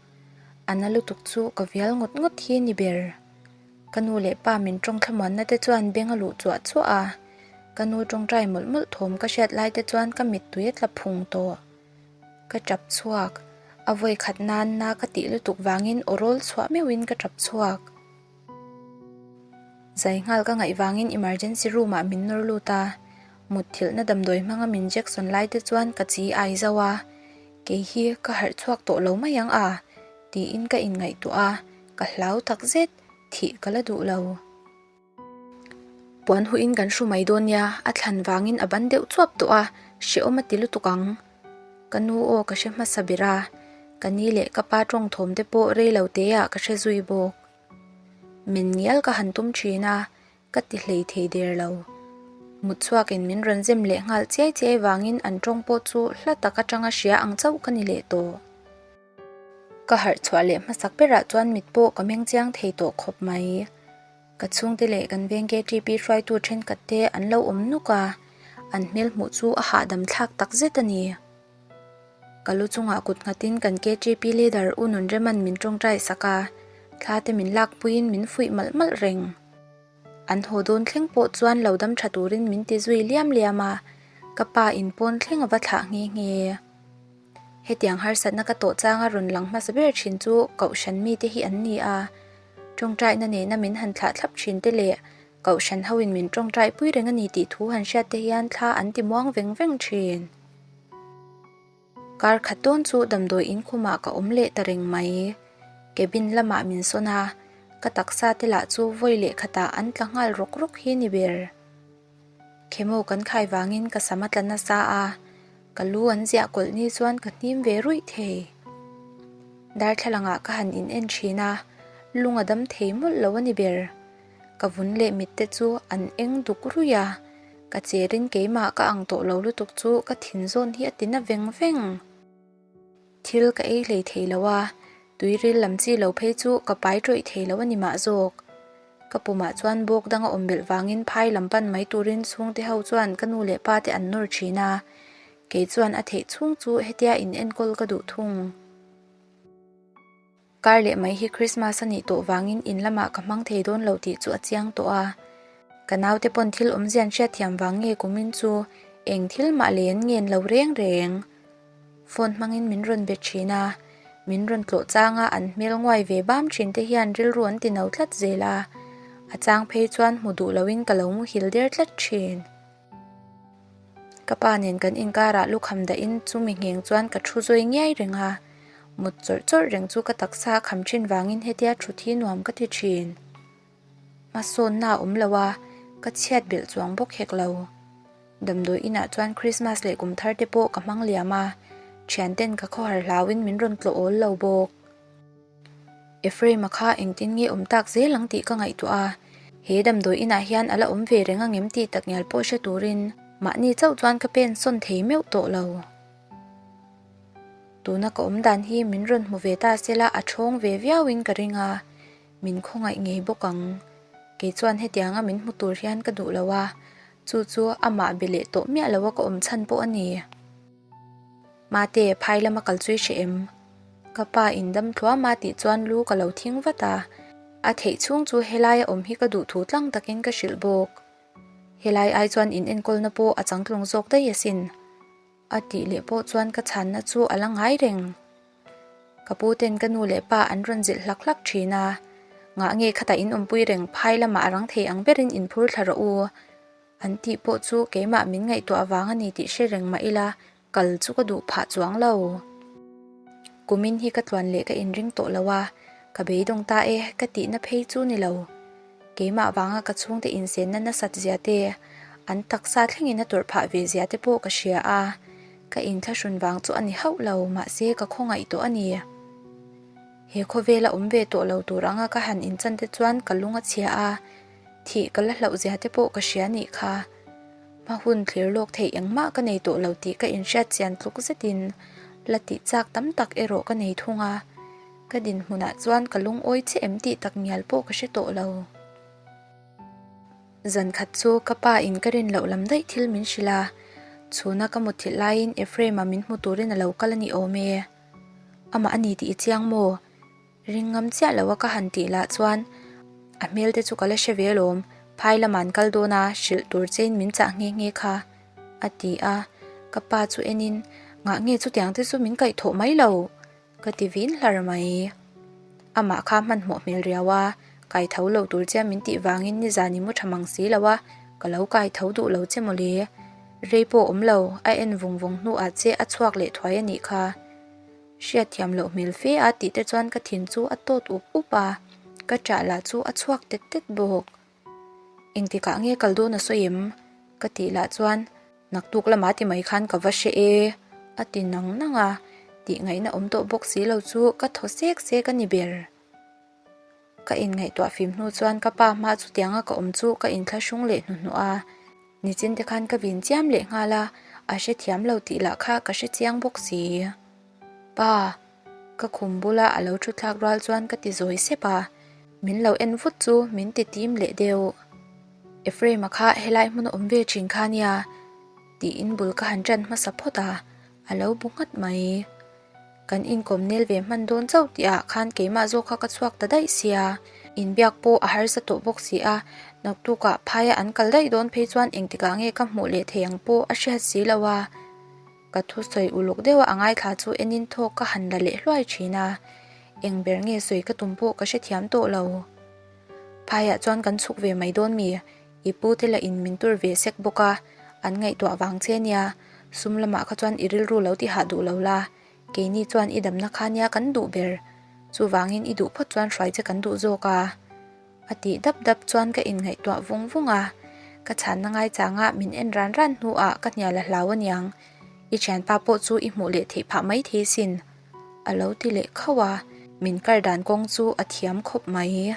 A na lutuk chu ka vial ngawt ngawt hi ni ber. Ka nu leh pa min tawng thlamuanna te chuan beng a luh chuah chuah a. Ka nu tawngtai mawlh mawlh thawm ka hriat lai te chuan ka mittui a tla phung tawh. Ka tap chhuak. A vawi khat nan na ka tih lutuk vangin aw rawl chhuah meuhin ka tap chhuak. Zai nghal ka ngaih vangin emergency room ah min nawr lut a. Mutthilhna damdawi hmanga min Jackson lai te chuan ka chi ai zauh a. Kei hi ka harh chhuak tawh lo mai ang a? tiin ka inngaihtuah a, ka hlau tak zet, thih ka la duh lo. Puan huin kan hru mai dawn nia, a thlan vangin a ban deuh chuap tawh a, hrehawm a ti lutuk ang. Ka nu aw ka hre hmasa ber a, ka ni leh ka pa tawng thawm te pawh rei lo teah ka hre zui bawk. Men ngial ka han tum thin a, ka ti hlei thei der lo. Mut chhuakin min rawn zem leh nghal chiai chiai vangin an tawng pawh chu hla tak atanga hria ang chauh ka ni leh tawh. Ka harh chhuah leh hmasak berah chuan mit pawh ka meng chiang thei tawh khawp mai. Ka chhungte leh kan veng KTP hruaitu thenkhat te an lo awm nuk a, an hmel hmuh chu a hahdam thlak tak zet a ni. Ka lu chungah kut nghatin kan KTP leader U Nunrema'n min tawngtai sak a, thla te min lakpuiin min fuih malh malh reng. An haw dawn thleng pawh chuan lo dam tha turin min ti zui liam liam a, ka pa in pawn thleng a va thlah nghe nghe. Hetiang harsatna ka tawh changa rawn lang hmasa ber thin chu Kohhran mite hi an ni a, tawngtaina nena min han thlah thlap thin te leh Kohhran hoin min tawngtai pui reng a ni tih thu han hriat te hian thla an ti muang veng veng thin. Kar khat dawn chu damdawi in khumah ka awm leh ta reng mai. Cabin lamah min sawn a, ka taksa te lah chu vawi leh khatah an tla nghal rawk rawk hi ni ber. Khemo kan khai vangin ka sam a tla nasa a, ka lu an ziah kawlh ni chuan ka hnim ve ruih thei. Darthlalangah ka han in en thin a, lung a dam thei mawlh lo a ni ber. Ka vun leh mit te chu an eng duk ruih a, ka cherin keimah ka ang tawh lo lutuk chu ka thin zawn hi a ti na veng veng. Thil ka ei hlei thei lo a, tuiril lam chi lo phei chu ka pai tawih thei lo a ni mah zawk. Ka pumah chuan bawk dang a awm belh vangin phai lam pan mai turin chhungte ho chuan ka nu leh pa te an nawr thin a, kei chuan a theih chhung chu hetia in enkawl ka duh thung. Kar leh mai hi Christmas a nih tawh vangin in lamah ka hmang thei dawn lo tih chu a chiang tawh a. Ka naute pawn thil awmzian hriatthiam vang nge kumin chu eng thil mah lei an ngen lo reng reng. Phone hmangin min rawn be thin a, min rawn tlawh changa an hmel nguai ve bam thin te hian rilru an ti no tlat zel a, a chang phei chuan hmu duh loin ka lo muhil der tlat thin. Ka pa nen kan inkarah lukham dahin chumi ngheng chuan ka thu zawi ngiai reng a, mut chawrh chawrh reng chu ka taksa a kham thin vangin hetia thut hi nuam ka ti thin. Hmasawnna a awm lo a, ka chhiat belh chuang bawk hek lo. Damdawi inah chuan Christmas leh kum thar te pawh ka hmang liam a, thianten ka khawhar hlauin min rawn tlawh awl lo bawk. Ephraim-a kha engtin nge awm tak zel ang tih ka ngaihtuah a, he damdawi inah hian a la awm ve reng angem tih takngial pawh hre turin mahni chauh chuan ka pen sawn thei meuh tawh lo. Tuna ka awm dan hi min rawn hmu ve ta sela a thawng ve viauin ka ring a, min khawngaih ngei bawk ang. Kei chuan hetianga min hmu tur hian ka duh lo a, chu chu amah be leh tawh miah loa ka awm chhan pawh a ni. Mate, phai lama kal chu i hre em? Ka pa in dam thluam a tih chuan lu ka lo thing vat a, a theih chhung chu helaia awm hi ka duh thu tlang takin ka hrilh bawk. Helai ai chuan in enkawlna pawh a changtlung zawk daih asin. A tih leh pawh chuan ka chhanna chu a la ngai reng. Ka pu ten ka nu leh pa an rawn zilh hlak hlak thin a, Ngah nge khatah in awmpui reng phai lamah a rang thei ang berin in phur thla rawh u. An tih pawh chu keimah min ngaihtuah vang a ni tih hre reng mah ila kal chu ka duh phah chuang lo. Kumin hi ka tluan leh ka inring tawh lo a, ka beidawng ta e ka tihna phei chu ni lo. Keimah vanga ka chhungte insenna nasat zia te, an taksa thlengin a tawrh phah ve zia te pawh ka hria a, ka inthlahrun vang chu a ni hauh lo mahse ka khawngaih tawh a ni. He khawvela awm ve tawh lo tur anga ka han inchan te chuan ka lung a chhia a, Thih ka la hlauh zia te pawh ka hria nih kha. Hma hun thlir lawk theih engmah ka nei tawh lo tih ka inhriat chian tluk zetin la tih chak tam tak erawh ka nei thung a. Ka dinhmunah chuan ka lungawi che em tih tak ngial pawh ka hre tawh lo. Zan khat chu ka pa in ka rin loh lam daih thil min hrilh a, chhuna ka mutthilh laiin Ephraim-a min hmu turin a lo kal a ni awm e. Amah a ni tih i chiang maw? Ring ngam chiah lo a ka han tih lah chuan a hmel te chu ka la hre ve alawm. Phai lama an kal dawn a, hrilh tur chein min chah nghe nghe kha, a ti a. Ka pa chu enin, Ngah nge chutiang te chu min kaih thawh mai lo? Ka ti vin hlar mai. Amah kha hmanhmawh hmel riau a, kai tho lo tur che min tih vangin nizan i mu tha mang si lo a, ka lo kai tho duh lo che mawle. Rei pawh awm lo, a en vung vung hnuah che a chhuak leh thuai a nih kha. Hriatthiam loh hmel fe a tih te chuan ka thin chu a tawt up up a, ka ṭah lah chu a chhuak tet tet bawk. Engtikah nge kal dawn a sawi em? Ka tih lah chuan Naktuk lama ti mai khan ka va hre e, a ti nang nang a, tih ngaihna awm tawh bawk si lo chu ka thaw sek sek a ni ber. Ka inngaihtuah fim hnu chuan ka pa hma chutianga ka awm chu ka inthlahrung leh hnuhnawh a, nichin te khan ka vin chiam leh nghal a, a hrethiam lo tih lah kha ka hrechiang bawk si. Pa, ka khum bula a lo thu thlak rual chuan ka ti zawi sep a, min lo en vut chu min ti tim leh deuh. Ephraim-a kha helai hmun a awm ve thin kha nia tiin bul ka han tan hmasa phawt a, a lo bu nghat mai. Kan inkawm nel ve hman dawn chauh tih ah khan keimah zawk kha ka chhuak ta daih sia, inbiak pawh a harsa tawh bawk si a, naktukah phaia an kal daih dawn phei chuan engtikah nge ka hmuh leh thei ang pawh a hriat si lo a. Ka thusawi uluk deuha a ngaithla chu enin thawk ka han la leh hluai thin a, eng ber nge sawi ka tum pawh ka hrethiam tawh lo. Phaiah chuan kan chhuk ve mai dawn mi? I pu te lah in min tur ve sek bawk a, an ngaihtuah vang che nia. Sum lamah kha chuan i rilru lo ti hah duh lo la, keini chuan i damna kha nia kan duh ber. Chuvangin i duh phawt chuan hruai che kan duh zawk a. A tih dap dap chuan ka inngaihtuah vung vung a, ka chhanna ngaichanga min en ran ran hnuah ka hnial a hlau aniang. I thianpa pawh chu i hmuh leh theih phah mai thei sin. A lo ti leh khauh a, min kar dan kawng chu a thiam khawp mai.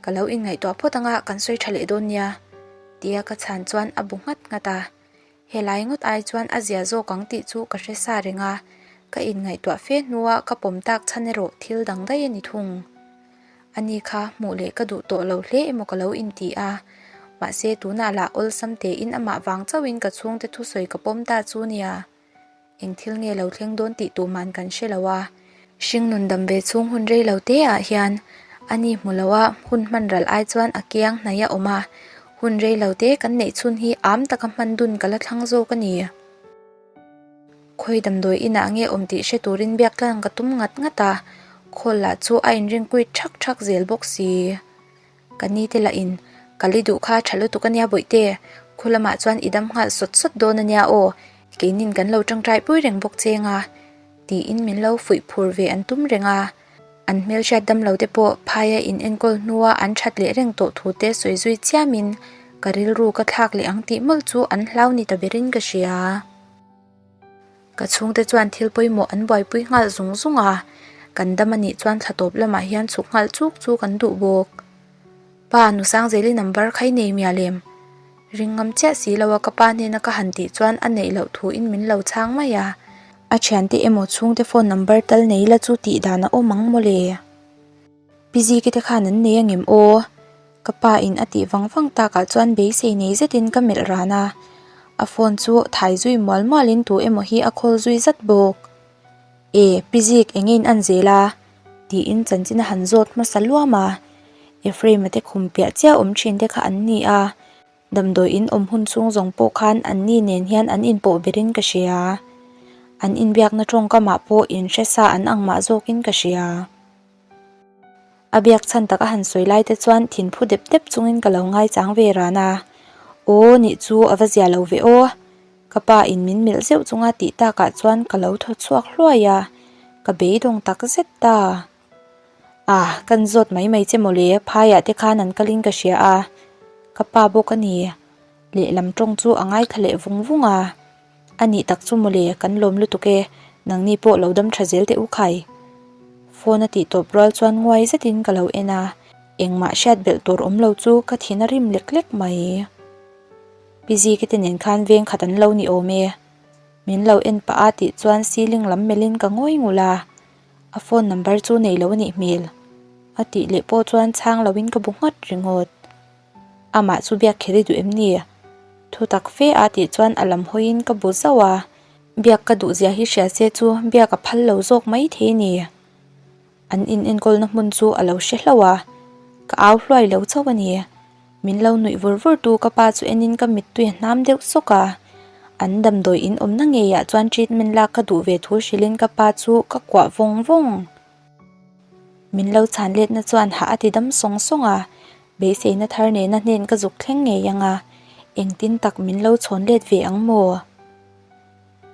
Ka lo inngaihtuah phawt anga kan sawi tha leh dawn nia, tia ka chhan chuan a bu nghat nghat a. Helai ngawt ai chuan a zia zawk ang tih chu ka hre sa reng a, ka inngaihtuah fe hnua ka pawm tak chhan erawh thil dang daih a ni thung. Ani kha hmuh leh ka duh tawh lo hle emaw ka lo inti a, mahse tunah lah awlsam tein amah vang chauhin ka chhungte thusawi ka pawm ta chu nia. Eng thil nge lo thleng dawn tih tuhman kan hre lo a, hringnun dam ve chhung hun rei lo te ah hian a ni hmu lo a, hun hman ral ai chuan a kiang hnaih a awm a, hun rei lo te kan neih chhun hi am taka hman dun ka la thlang zawk a ni. Khawi damdawi inah nge awm tih hre turin biak tlang ka tum ngat ngat a, khawl lah chu a inringkuit thak thak zel bawk si. Ka ni te lah in, Ka li duh kha tha lutuk ania bawihte, khu lamah chuan i dam nghal sawt sawt dawn ania aw, keinin kan lo tangtai pui reng bawk cheng a, tiin min lo fuih phur ve an tum reng a. An hmelhriat dam lo te pawh phaia in enkawl hnua an that leh reng tawh thu te sawi zui chiamin ka rilru ka thlak leh ang tih mawlh chu an hlau ni ta berin ka hria. Ka chhungte chuan thil pawimawh an buaipui nghal zung zung a, kan dam a nih chuan thla tawp lamah hian chhuk nghal chuk chu kan duh bawk. Pa, Nusangzeli number kha i nei mial em? Ring ngam chiah si lo a ka pa hnena ka han tih chuan a neih loh thuin min lo chhang mai a. A thiante emaw chhungte phone number tal nei la chu tih dan a awm ang mawle. Pi Ziki te khan an nei angem aw? Ka pa in a tih vang vang takah chuan beisei nei zetin ka melh ran a, a phone chu thai zui mual mualin tu emaw hi a call zui zat bawk. E, Pi Zik enge in an zel a? tiin chanchin a han zawt hmasa luam a, Ephraim-a te khum piah chiah awm thin te kha an ni a, Damdawi in awm hun chhung zawng pawh khan an ni nen hian an inpawh berin ka hria. An inbiakna tawngkamah pawh inhre sa an ang mah zawkin ka hria. A biak chhan tak a han sawi lai te chuan thinphu dep dep chungin ka lo ngaichang ve ran a. Aw nih chu a va zia lo ve aw. Ka pa in min melh zeuh chunga tih takah chuan ka lo thaw chhuak hluai a, ka beidawng tak zet ta. Ah, kan zawt mai mai che mawle, phaiah te khan an kalin ka hria a, ka pa bawk a ni. Lehlam tawng chu a ngaithla leh vung vung a. A nih tak chu mawle, kan lawm lutuk e, nangni pawh lo dam tha zel teh u khai. Phone a tih tawp rual chuan nguai zetin ka lo en a, engmah hriat belh tur awm lo chu ka thin a rim lek lek mai. Pi Ziki te nen khan veng khat an lo ni awm e. Min lo en pah a tih chuan ceiling lam melhin ka ngawi ngul a. A phone number chu nei lo a nih hmel. A tih leh pawh chuan chhang loin ka bu nghat ringawt. Amah chu biak kher i duh em ni? Thu tak fe a tih chuan a lam hawiin ka bu zauh a. Biak ka duh zia hi hria se chu biak a phal lo zawk mai thei a ni. An in enkawlna hmun chu a lo hre hlauh a, ka au hluai lo chauh a ni. Min lo nuih vur vur tu ka pa chu enin ka mittui a hnam deuh sawk a. An damdawi in awmna ngeiah chuan treatment lak ka duh ve thu hrilhin ka pa chu ka kuah vawng vawng. Min lo chhan letna chuan hah a ti dam sawng sawng a, beiseina thar nena hnen ka zuk thleng ngei ang a, engtin tak min lo chhawn let ve ang maw?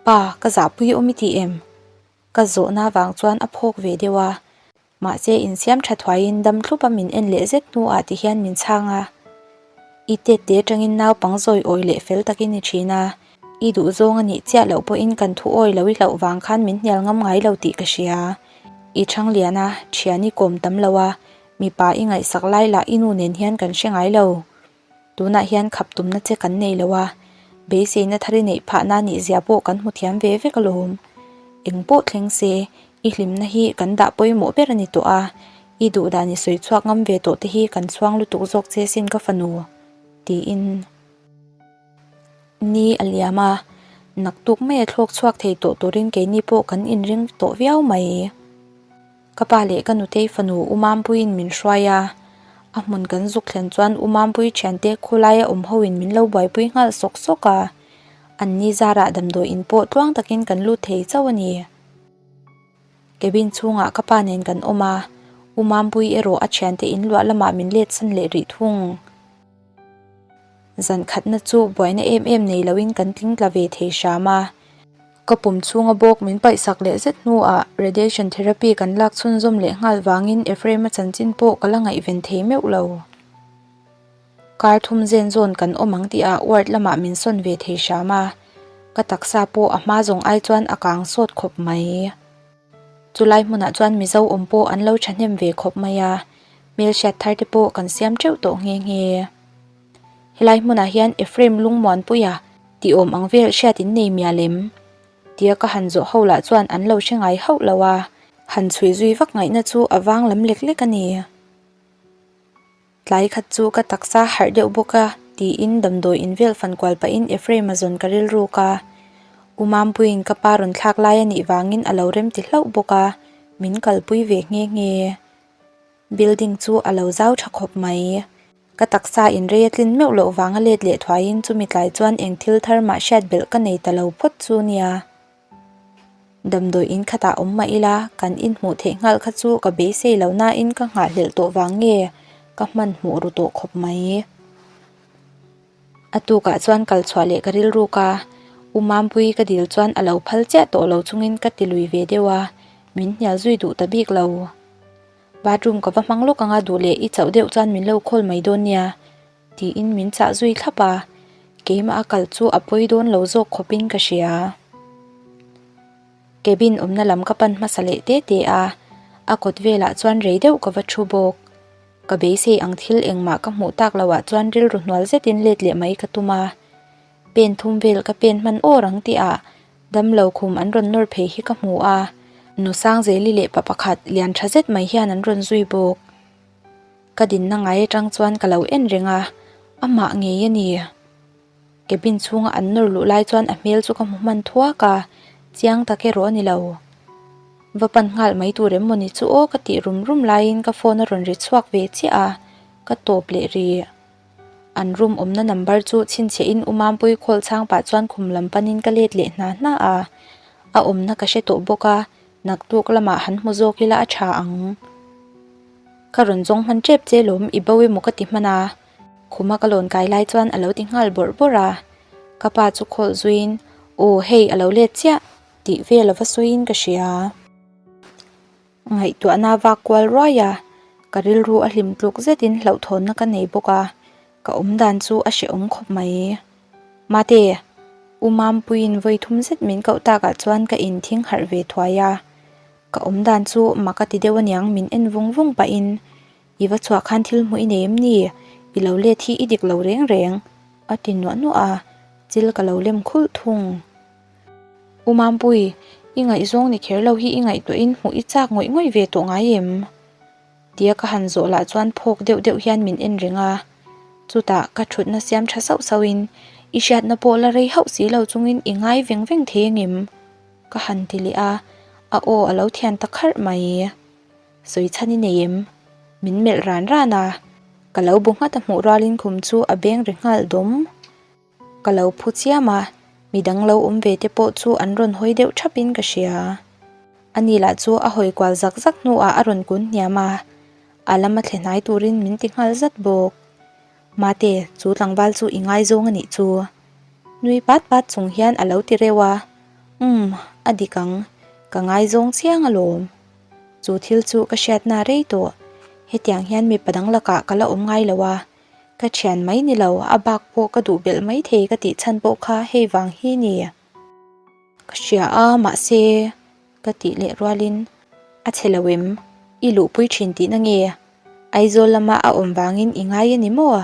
Pa, ka zahpui awm i ti em? Ka zawhna vang chuan a phawk ve deuh a, mahse insiam tha thuaiin dam thlup a min en leh zet hnuah ti hian min chhang a, I tet te atangin naupang zawi awi leh fel tak i ni thin a, i duhzawng a nih chiah loh pawhin kan thu awi lo i hlauh vang khan min hnial ngam ngai lo tih ka hria. I thang lian a, thian i kawm tam lo a, mipa i ngaihsak lai lah i nu nen hian kan hre ngai lo. Tunah hian khap tumna che kan nei lo a, beiseina thar i neih phahna nih zia pawh kan hmu thiam ve vek alawm. Eng pawh thleng se, i hlimna hi kan dah pawimawh ber a ni tawh a, i duh dan i sawi chhuak ngam ve tawh te hi kan chhuang lutuk zawk che sin ka fanu, tiin ni a liam a, naktuk mai a thlawk chhuak thei tawh turin keini pawh kan inring tawh viau mai. Ka pa leh ka nutei fanu U Mampuiin min hruai a, a hmun kan zuk thlen chuan U Mampui thiante khawlaia awm hoin min lo buaipui nghal sawk sawk a, an ni zarah damdawi in pawh tluang takin kan lut thei chauh a ni. Cabin chhungah ka pa nen kan awm a, U Mampui erawh a thiante in luah lamah min let san leh rih thung. Zan khatna chu buaina em em nei loin kan tling tla ve thei hram a. Ka pum chhunga bawk min paihsak leh zet hnuah radiation therapy kan lak chhunzawm leh nghal vangin Ephraim-a chanchin pawh ka la ngaihven thei meuh lo. Kar thum zen zawn kan awm ang tihah ward lamah min sawn ve thei hram a, ka taksa pawh a hma zawng ai chuan a kang sawt khawp mai. Chulai hmunah chuan Mizo awm pawh an lo thahnem ve khawp mai a, hmelhriat thar te pawh kan siam teuh tawh nghe nghe. Helai hmunah hian Ephraim Lungmuanpuia tih awm ang vel hriat in nei mial em? Tia ka han zawh ho lah chuan an lo hre ngai hauh lo a, han chhui zui vak ngaihna chu a vang lam lek lek a ni. Tlai khat chu ka taksa harh deuh bawk a tiin damdawi in vel fan kual pahin Ephraim-a zawn ka rilruk a, U Mampuiin ka pa rawn thlak lai a nih vangin a lo rem ti hlauh bawk a, min kalpui ve nghe nghe. Building chu a lo zau tha khawp mai. Ka taksa in rei a tlin meuh loh vanga let leh thuaiin chumi tlai chuan eng thil thar mah hriat belh ka nei ta lo phawt chu nia. Damdawi in khatah awm mah ila kan inhmuh theih nghal kha chu ka beisei lo nain ka nghahhlelh tawh vang nge ka hmanhmawh ru tawh khawp mai. A tukah chuan kal chhuah leh ka rilruk a, U Mampui ka dil chuan a lo phal chiah tawh lo chungin ka ti lui ve deuh a, min hnial zui duh ta bik lo. Bathroom ka va hmang lawk anga duh leh i chauh deuh chuan min lo call mai dawn nia tiin min chah zui thlap a, keimah a kal chu a pawi dawn lo zawk khawpin ka hria. Cabin awmna lam ka pan hmasa leh te te a, a kawt velah chuan rei deuh ka va thu bawk. Ka beisei ang thil engmah ka hmuh tak loh ah chuan rilru hnual zetin let leh mai ka tum a, pen thum vel ka pen hman awr ang tih ah Damlo khum an rawn nawr phei hi ka hmu a, nu Sangzeli leh pa pakhat lian tha zet mai hian an rawn zui bawk. Ka dinna ngai atang chuan ka lo en reng a, amah ngei a ni. Cabin chhunga an nawr luh lai chuan a hmel chu ka hmu hman thuak a, chiang tak erawh a ni lo. Va pan nghal mai tur em mawni chu aw ka tih rum rum laiin ka phone a rawn ri chhuak ve chiah a, ka tawp leh rih. An room awmna number chu chhinchhiahin U Mampui khawl chhang pah chuan khum lam panin ka let leh hna hna a, a awmna ka hre tawh bawk a, naktuk lamah han hmu zawk ila a tha ang. Ka rawn zawng hman tep che lawm i bo emaw ka ti hman a, khuma ka lawn kai lai chuan a lo ti nghal bawrh bawrh a, ka pa chu khawl zuiin aw hei a lo let chiah tih vel a va sawiin ka hria. Ngaihtuahna vak kual ruai a, ka rilru a hlim tluk zetin hlauhthawnna ka nei bawk a, ka awm dan chu a hrehawm khawp mai. Mate, U Mampuiin vawi thum zet min koh takah chuan ka inthing harh ve thuai a, ka awm dan chu mak a ti deuh aniang min en vung vung pahin, I va chhuah khan thil hmuh i nei em ni? I lo let hi i dik lo reng reng, a ti nuah nuah a, chil ka lo lem khulh thung. U Mampui, i ngaihzawng ni kher lo hi i ngaihtuahin hmuh i chak ngawih ngawih ve tawh ngai em? Tia ka han zawh lah chuan phawk deuh deuh hian min en reng a. Chutah ka thutna siam tha sauh sauhin, I hriatna pawh la rei hauh si lo chungin i ngai veng veng thei angem? Ka han ti leh a, a aw a lo thian ta kharh mai. Sawi chhan i nei em? Min melh ran ran a. Ka lo bu nghat a hmuh rualin khum chu a beng ri nghal dawm. Ka lo phu chiam a, midang lo awm ve te pawh chu an rawn hawi deuh thapin ka hria. Ani lah chu a hawi kual zak zak hnuah a rawn kun hniam a, a lama thle hnai turin min ti nghal zat bawk. Mate, chu tlangval chu i ngaizawng a nih chu. Nui pat pat chung hian a lo ti reuh a, Umm, a dik ang, ka ngaizawng chiang alawm. Chu thil chu ka hriatna rei tawh, hetiang hian mipa dang lakah ka la awm ngai lo a, ka thian mai ni lo, a bak pawh ka duh belh mai thei ka tih chhan pawh kha hei vang hi ni. Ka hria a, mahse, ka tih leh rualin a chhe lo em? I luhpui thin tihna nge? Aizawl lama a awm vangin i ngai a ni maw?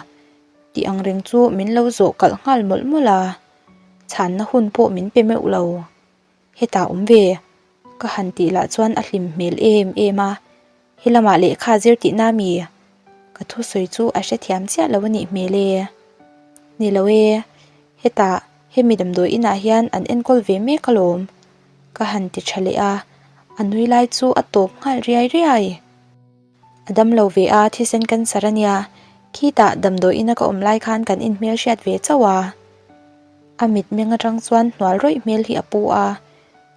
Tih ang reng chu min lo zawh kalh nghal mawlh mawlh a, chhanna hun pawh min pe meuh lo. Hetah awm ve, ka han tih lah chuan a hlim hmel em em a, he lamah lehkha zir tihna mi? Ka thusawi chu a hrethiam chiah lo a nih hmel e. Ni lo e, hetah hemi damdawi inah hian an enkawl ve mek alawm, ka han ti tha leh a, a nui lai chu a tawp nghal riai riai. A dam lo ve a, thisen cancer a nia. Khitah damdawi ina ka awm lai khan kan inhmel hriat ve chauh a. A mitmeng atang chuan hnual rawih hmel hi a pu a.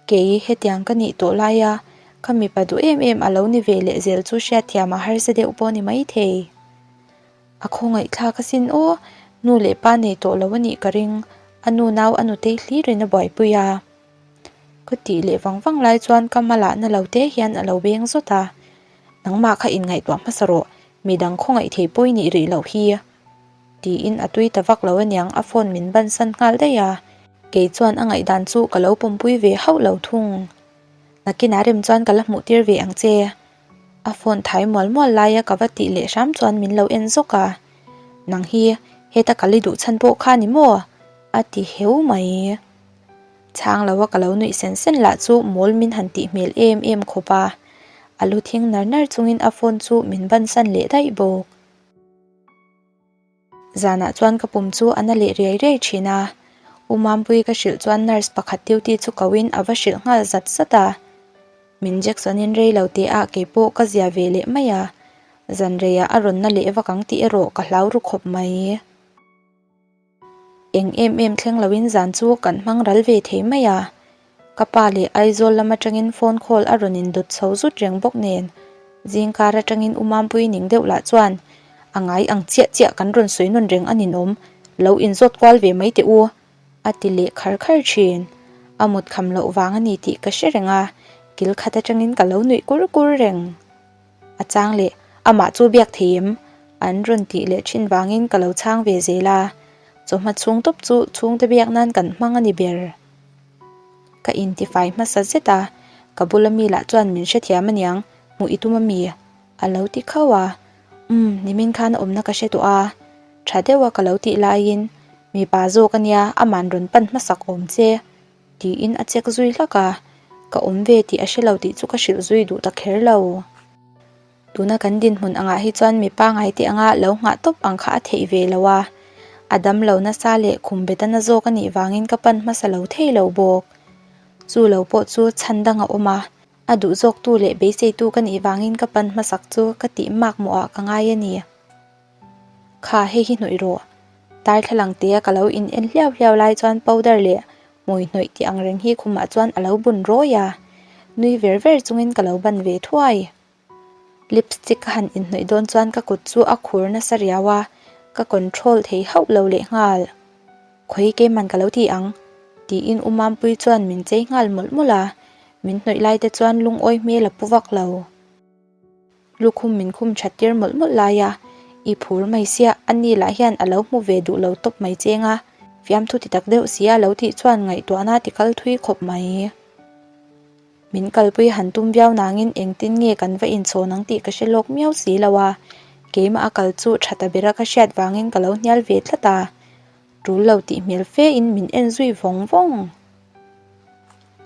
Kei hetiang ka nih tawh lai a, ka mipa duh em em a lo ni ve leh zel chu hriatthiam a harsa deuh pawh a ni maithei. A khawngaihthlak asin aw, nu leh pa nei tawh lo a nih ka ring, a nu nau a nutei hlirin a buaipui a. Ka tih leh vang vang lai chuan ka hmalah na lo te hian a lo beng zawt a, Nangmah kha inngaihtuah hmasa rawh, midang khawngaih thei pawi nih rih loh hi. Tiin a tui ta vak lo aniang a phone min bansan nghal daih a, kei chuan a ngaihdan chu ka lo pawmpui ve hauh lo thung. Nakinah rem chuan ka la hmuh tir ve ang che. A phone thai mual mual laia ka va tih leh hram chuan min lo en zawk a, Nang hi heta ka li duh chhan pawh kha ni maw? a ti heu mai. Chhang lo a ka lo nuih sen sen lah chu mawl min han tih hmel em em khawp a, a lu thing nar nar chungin a phone chu min bansan leh daih bawk. Zanah chuan ka pum chu a na leh riai riai thin a, U Mampui ka hrilh chuan nurse pakhat duty chu ko in a va hrilh nghal zat zat a, min Jackson in rei lo teh ah keipawh ka zia ve leh mai a, zan reiah a rawn na leh vak ang tih erawh ka hlau ru khawp mai. Eng em em thleng loin zan chu kan hmang ral ve thei mai a, ka pa leh Aizawl lam atangin phone call a rawn indawt chho zut reng bawk nen zingkar atangin U Mampui ning deuh lah chuan a ngai ang chiah chiah kan rawn sawi nawn reng a ninawm, lo inzawt kual ve mai teh u a ti leh khar khar thin. A mut kham loh vang a ni tih ka hre reng a, kil khat atangin ka lo nuih kur kur reng. A chang leh, amah chu biak thei em? An rawn tih leh thin vangin ka lo chhang ve zel a, chawhma chhung tawp chu chhungte biak nan kan hmang a ni ber. Ka intifai hmasa zet a, ka bula mi lah chuan min hrethiam aniang, hmuh i tum ami? A lo ti khauh a, Umm, nimin khan a awmna ka hre tawh a, tha deuha ka lo tih laiin, mipa zawk ania, aman rawn pan hmasak awm che. Tiin a check zui hlak a, ka awm ve tih a hre lo tih chu ka hrilh zui duh ta kher lo. Tuna kan dinhmun angah hi chuan mi pangai te anga lo nghah tawp ang kha a theih ve lo a, a dam lo nasa leh khum bet a na zawk a nih vangin ka pan hmasa lo thei lo bawk. Chu lo pawh chu chhan dang a awm a, a duh zawktu leh beiseitu ka nih vangin ka pan hmasak chu ka tih mak mawhah ka ngai a ni. Kha hei hi hnawih rawh. Darthlalang tia ka lo in en hliau hliau lai chuan powder leh hmui hnawih tih ang reng hi khumah chuan a lo bun rawi a, nui ver ver chungin ka lo ban ve thuai. Lipstick ka han inhnawih dawn chuan ka kut chu a khur nasa riau a, ka control thei hauh lo leh nghal. Khawi keiman ka lo ti ang? tiin U Mampui chuan min chei nghal mawlh mawlh a, min hnawih lai te chuan lungawi hmel a pu vak lo. Lukhum min khum that tir mawlh mawlh lai a, i phur mai sia, a ni lah hian a lo hmu ve duh lo tawp mai cheng a, fiamthu ti tak deuh sia lo tih chuan ngaihtuahna ti kal thui khawp mai. Min kalpui han tum viau nangin engtin nge kan va inchhawn ang tih ka hre lawk miau si lo a, keimah a kal chu tha ta bera ka hriat vangin ka lo hnial ve tlat a, tul lo tih hmel fe in min en zui vawng vawng.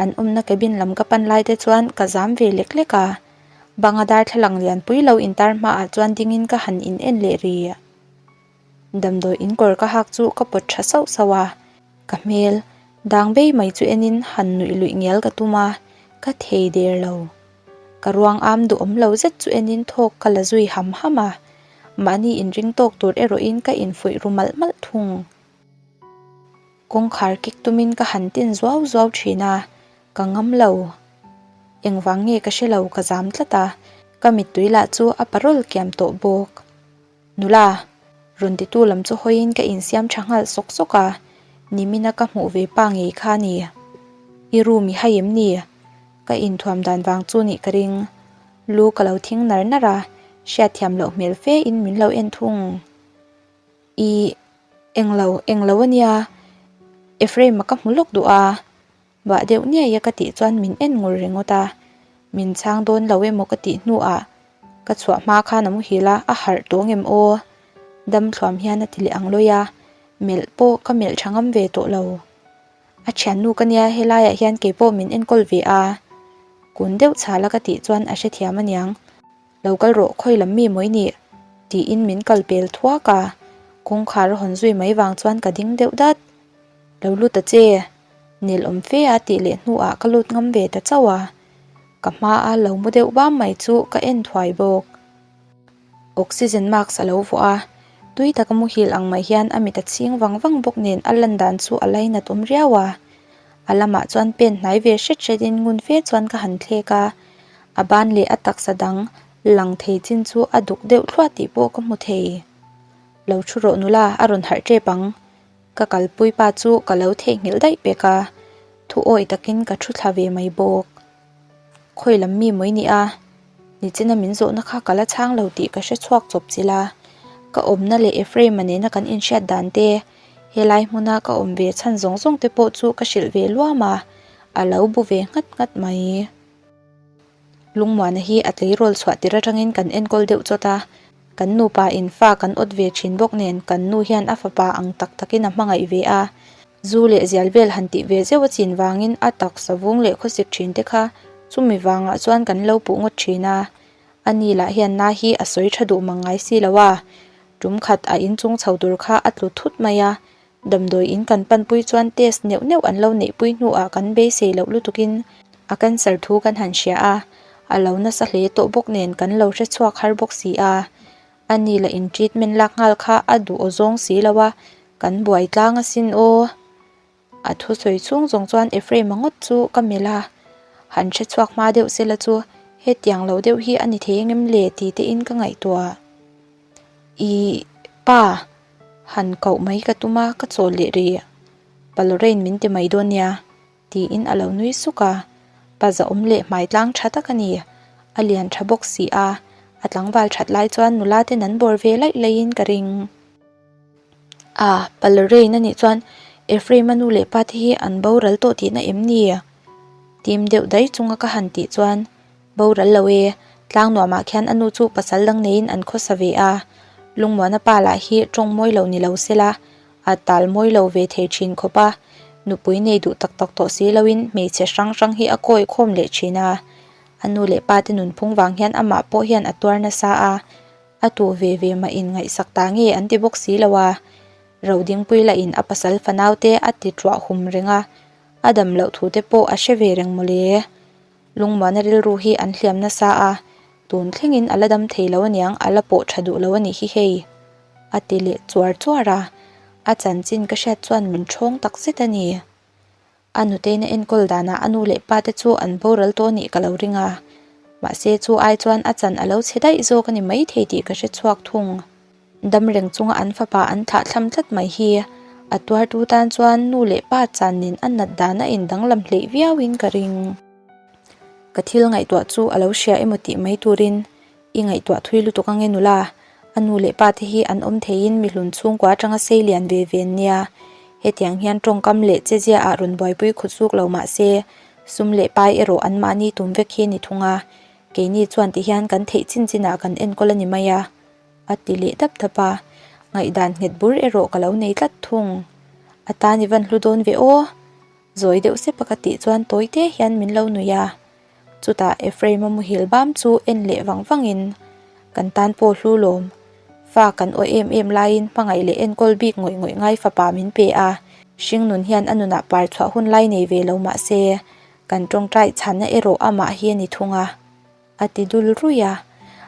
An awmna cabin lam ka pan lai te chuan ka zam ve lek lek a, banga darthlalang lianpui lo intar hmaah chuan dingin ka han in en leh ri. Damdawi in kawr ka hak chu ka pawt tha sauh sauh a, ka hmel dang bei mai chu enin han nuih luih ngial ka tum a, ka thei der lo. Ka ruang am duhawm lo zet chu enin thawk ka la zui ham ham a. Mahni inring tawk tur erawhin ka infuih ru malh malh thung. Kawngkhar kik tumin ka han tin zuau zuau thin a, ka ngam lo. Engvang nge ka hre lo ka zam tlat a, ka mittui lah chu a parawl kiam tawh bawk. Nula, rawn titu lam chu hawiin ka insiam tha nghal sawk sawk a, nimina ka hmuh ve pa ngei kha a ni. I room i hai em ni? Ka inthuam dan vang chu nih ka ring. Lu ka lo thing nar nar a, hriatthiam loh hmel fe in min lo en thung. I englo, englo a nia, Ephraim-a ka hmu lawk duh a, bah deuh niai a ka tih chuan min en ngur ringawt a, min chhang dawn lo emaw ka tih hnuah ka chhuah hma khan a muhil a, a harh tawh ngem aw? Dam thluam hian a ti leh ang lawi a, melh pawh ka melh tha ngam ve tawh lo. A thiannu ka nia helaiah hian keipawh min enkawl ve a, kun deuh chhala ka tih chuan a hrethiam aniang. Lo kal rawh khawi lam mi mawi nih? tiin min kal pel thuak a, kawngkhar a hawn zui mai vang chuan ka ding deuh dat. Lo lut ta che, nel awm fe a tih leh hnuah ka lut ngam ve ta chauh a, ka hmaa lo mu deuh bam mai chu ka en thuai bawk. Oxygen mask a lo vuah a, tui taka muhil ang mai hian a mit a chhing vang vang bawk nen a lan dan chu a lainat awm riau a. A lamah chuan pen hnai ve hret hretin ngun fe chuan ka han thlek a, a ban leh a taksa dang lang thei chin chu a duk deuh thluah tih pawh ka hmu thei. Lo thu rawh nula, a rawn harh tep ang. Ka kalpui pa chu ka lo theihnghilh daih pek a, thu awi takin ka thu thla ve mai bawk. Khawi lam mi mawi ni a, nichina min zawhna kha ka la chhang lo tih ka hre chhuak chawp chilh a, ka awmna leh Ephraim-a nena kan inhriat dan te, helai hmuna ka awm ve chhan zawng zawng te pawh chu ka hrilh ve luam a, a lo bu ve nghat nghat mai. Lungmuana hi a tleirawl chhuah tir atangin kan enkawl deuh chawt a, kan nupa in fa kan awt ve thin bawk nen kan nu hian a fapa ang tak takin a hmangaih ve a, zu leh zial vel han tih ve zeuh a chin vangin a taksa vung leh khawsik thin te kha chumi vangah chuan kan lo puh ngawt thin a, ani lah hian na hi a sawi tha duh mang ngai si lo a, tum khat a inchung chho tur kha a tlu thut mai a, Damdawi in kan panpui chuan test neuh neuh an lo neihpui hnuah kan beisei loh lutukin a cancer thu kan han hria a, a lo nasa hle tawh bawk nen kan lo hre chhuak har bawk si a. A ni lah in treatment lak nghal kha a duh aw zawng si lo a, kan buai tlang asin aw. A thusawi chhung zawng chuan Ephraim-a ngawt chu ka melh a, han hre chhuak hma deuh sela chu hetiang lo deuh hi a ni thei engem le ti te in ka ngaihtuah. I pa han koh mai ka tum a, ka chawl leh rih. Pa Lorraine min ti mai dawn nia, tiin a lo nui suk a. Pa zahawm leh hmai tlang tha tak a ni. A lian tha bawk si a, a tlangval that lai chuan nula ten an bawr ve laih laihin ka ring. A, Pa Lorraine a nih chuan Ephraim-a nu leh pa te hi an boral tawh tihna em ni? Tim deuh daih chunga ka han tih chuan Boral lo e, tlang nuamah khian a nu chu pasal dang neiin an khawsa ve a, Lungmuana pa lah hi tawng mawi lo ni lo sela, a tal mawi lo ve thei thin khawp a, nupui nei duh tak tak tawh si loin hmeichhe hrang hrang hi a kawi khawm leh thin a, a nu leh pa te nunphung vang hian amah pawh hian a tuar nasa a, a tuh ve ve mah in ngaihsak ta nge an ti bawk si lo a, Rodingpui lah in a pasal fanau te a ti tuah hum reng a, a dam loh thu te pawh a hre ve reng mawle. Lungmuana rilru hi an hliam nasa a, tun thlengin a la dam thei lo aniang, a la pawh tha duh lo a nih hi hei, a ti leh chuar chuar a, a chanchin ka hriat chuan min ṭhawng tak zet a ni. A nuteina enkawl danah a nu leh pa te chu an boral tawh nih ka lo ring a, mahse chu ai chuan a chan a lo chhe daih zawk a ni maithei tih ka hre chhuak thung. Dam reng chunga an fapa an thlah thlam tlat mai hi a tuartu tan chuan nu leh pa chanin a nat dan a indanglam hleih viauin ka ring. Ka thil ngaihtuah chu a lo hria emaw tih mai turin i ngaihtuah thui lutuk ange nula, a nu leh pa te hi an awm theiin mihlun chhungkua atanga sei lian ve ve an nia. Hetiang hian tawngkam leh chezia ah rawn buaipui khut zuk lo mah se, sum leh pai erawh anmahni tum vek hi a ni thung a, keini chuan tihian kan theih chin chinah kan enkawl a ni mai a. A ti leh dap dap a, ngaihdan nghet bur erawh ka lo nei tlat thung. A tan i van hlu dawn ve aw? Zawi deuh sep a ka tih chuan tawi te hian min lo nuih a. Chutah Ephraim-a muhil bam chu en leh vang vangin, Kan tan pawh hlu lawm. Fa kan aw em em laiin hmangaih leh enkawl bik ngawih ngawih ngai fapa min pe a. Hringnun hian a nunah par chhuah hun lai nei ve lo mah se, kan tawngtai chhanna erawh amah hi a ni thung a. A ti dul ruih a.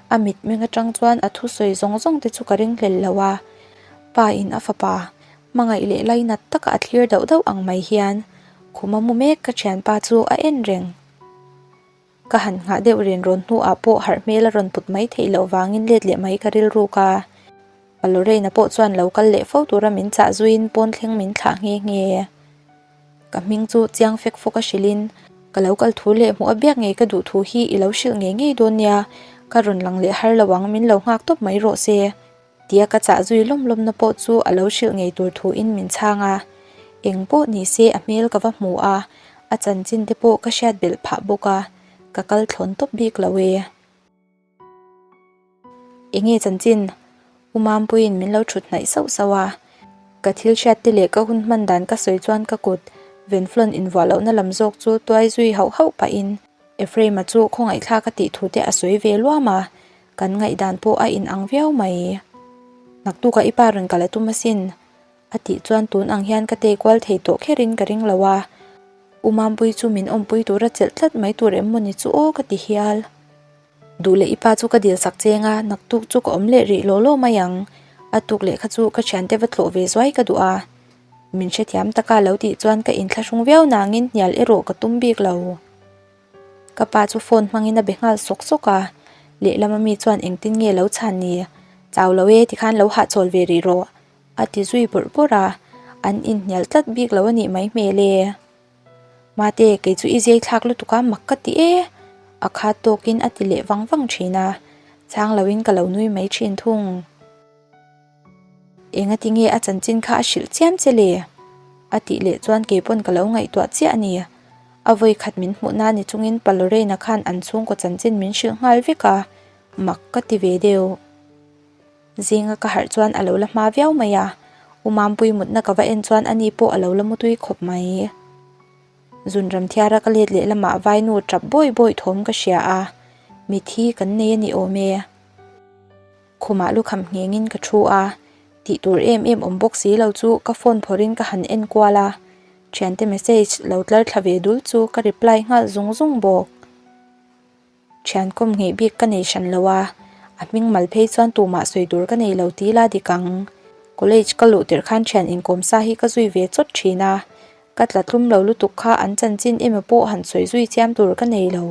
A mitmeng atang chuan a thusawi zawng zawng te chu ka ringhlel lo a, pa in a fapa hmangaih leh lainat taka a thlir dauh dauh ang mai hian khuma mu mek ka thianpa chu a en reng. Ka han nghah deuh ren rawn hnuah pawh harh hmel a rawn put mai theih loh vangin let leh mai ka rilruk a. Pa Lorraine-a pawh chuan lo kal leh fo tura min chah zuiin pawn thleng min thlah nghe nghe. Ka hming chu chiang fek fawk a hrilhin, Ka lo kal thu leh hmuh a biak ngei ka duh thu hi i lo hrilh ngei ngei dawn nia, ka rawn lang leh har lo ang min lo nghak tawp mai rawh se. Tia ka chah zui lawm lawmna pawh chu a lo hrilh ngei tur thuin min chhang a. Eng pawh ni se a hmel ka va hmu a, a chanchin te pawh ka hriat belh phah bawk a, ka kal thlawn tawp bik lo e. Enge chanchin? U Mampuiin min lo thut hnaih sauh sauh a. Ka thil hriat te leh ka hun hman dan ka sawi chuan ka kut Venflon invuah lohna lam zawk chu tuai zui hauh hauh pahin Ephraim-a chu khawngaihthlak a tih thu te a sawi ve luam a. Kan ngaihdan pawh a inang viau mai. Naktukah i pa rawn kal a tum asin. A tih chuan tun ang hian ka tei kual thei tawh kherin ka ring lo a. U Mampui chu min awmpui tura chelh tlat mai tur em mawni chu aw ka ti hial. Duh leh i pa chu ka dil sak cheng a, naktuk chu ka awm leh rih law law mai ang. A tuk leh kha chu ka thiante va tlawh ve zuai ka duh a. Min hrethiam taka lo tih chuan ka inthlahrung viau nangin hnial erawh ka tum bik lo. Ka pa chu phone hmangin a be nghal sawk sawk a, lehlama mi chuan engtin nge lo chhan ni? Chau lo e tikhan lo hahchawl ve rih rawh a ti zui bawrh bawrh a, an inhnial tlat bik lo a nih mai hmel e. Mate, kei chu i zai thlak lutuk a, mak ka ti e a khat tawkin a ti leh vang vang thin a, chhang loin ka lo nui mai thin thung. Engati nge a chanchin kha a hrilh chiam che le? A tih leh chuan kei pawn ka lo ngaihtuah chiah a ni. A vawi khat min hmuh na ni chungin Pa Lorraine-a khan an chhungkaw chanchin min hrilh nghal vek a, mak ka ti ve deuh. Zinga ka harh chuan a lo la hma viau mai a, U Mampui mutna ka va en chuan ani pawh a lo la mutui khawp mai. Zun ram thiara ka let leh lamah vainu tap bawi bawi thawm ka hria a, mithi kan nei a ni awm e. Khumah lukham nghengin ka thu a, tih tur em em awm bawk si lo chu ka phone phawrhin ka han en kual a, thiante message lo tlar thla ve dul chu ka reply nghal zung zung bawk. Thian kawm ngheh bik ka nei hran lo a, a hming mal phei chuan tumah sawi tur ka nei lo ti la dik ang. College ka luh tirh khan thian inkawm sa hi ka zui ve chawt thin a, ka tla tlum lo lutuk kha an chanchin emaw pawh han sawi zui chiam tur ka nei lo.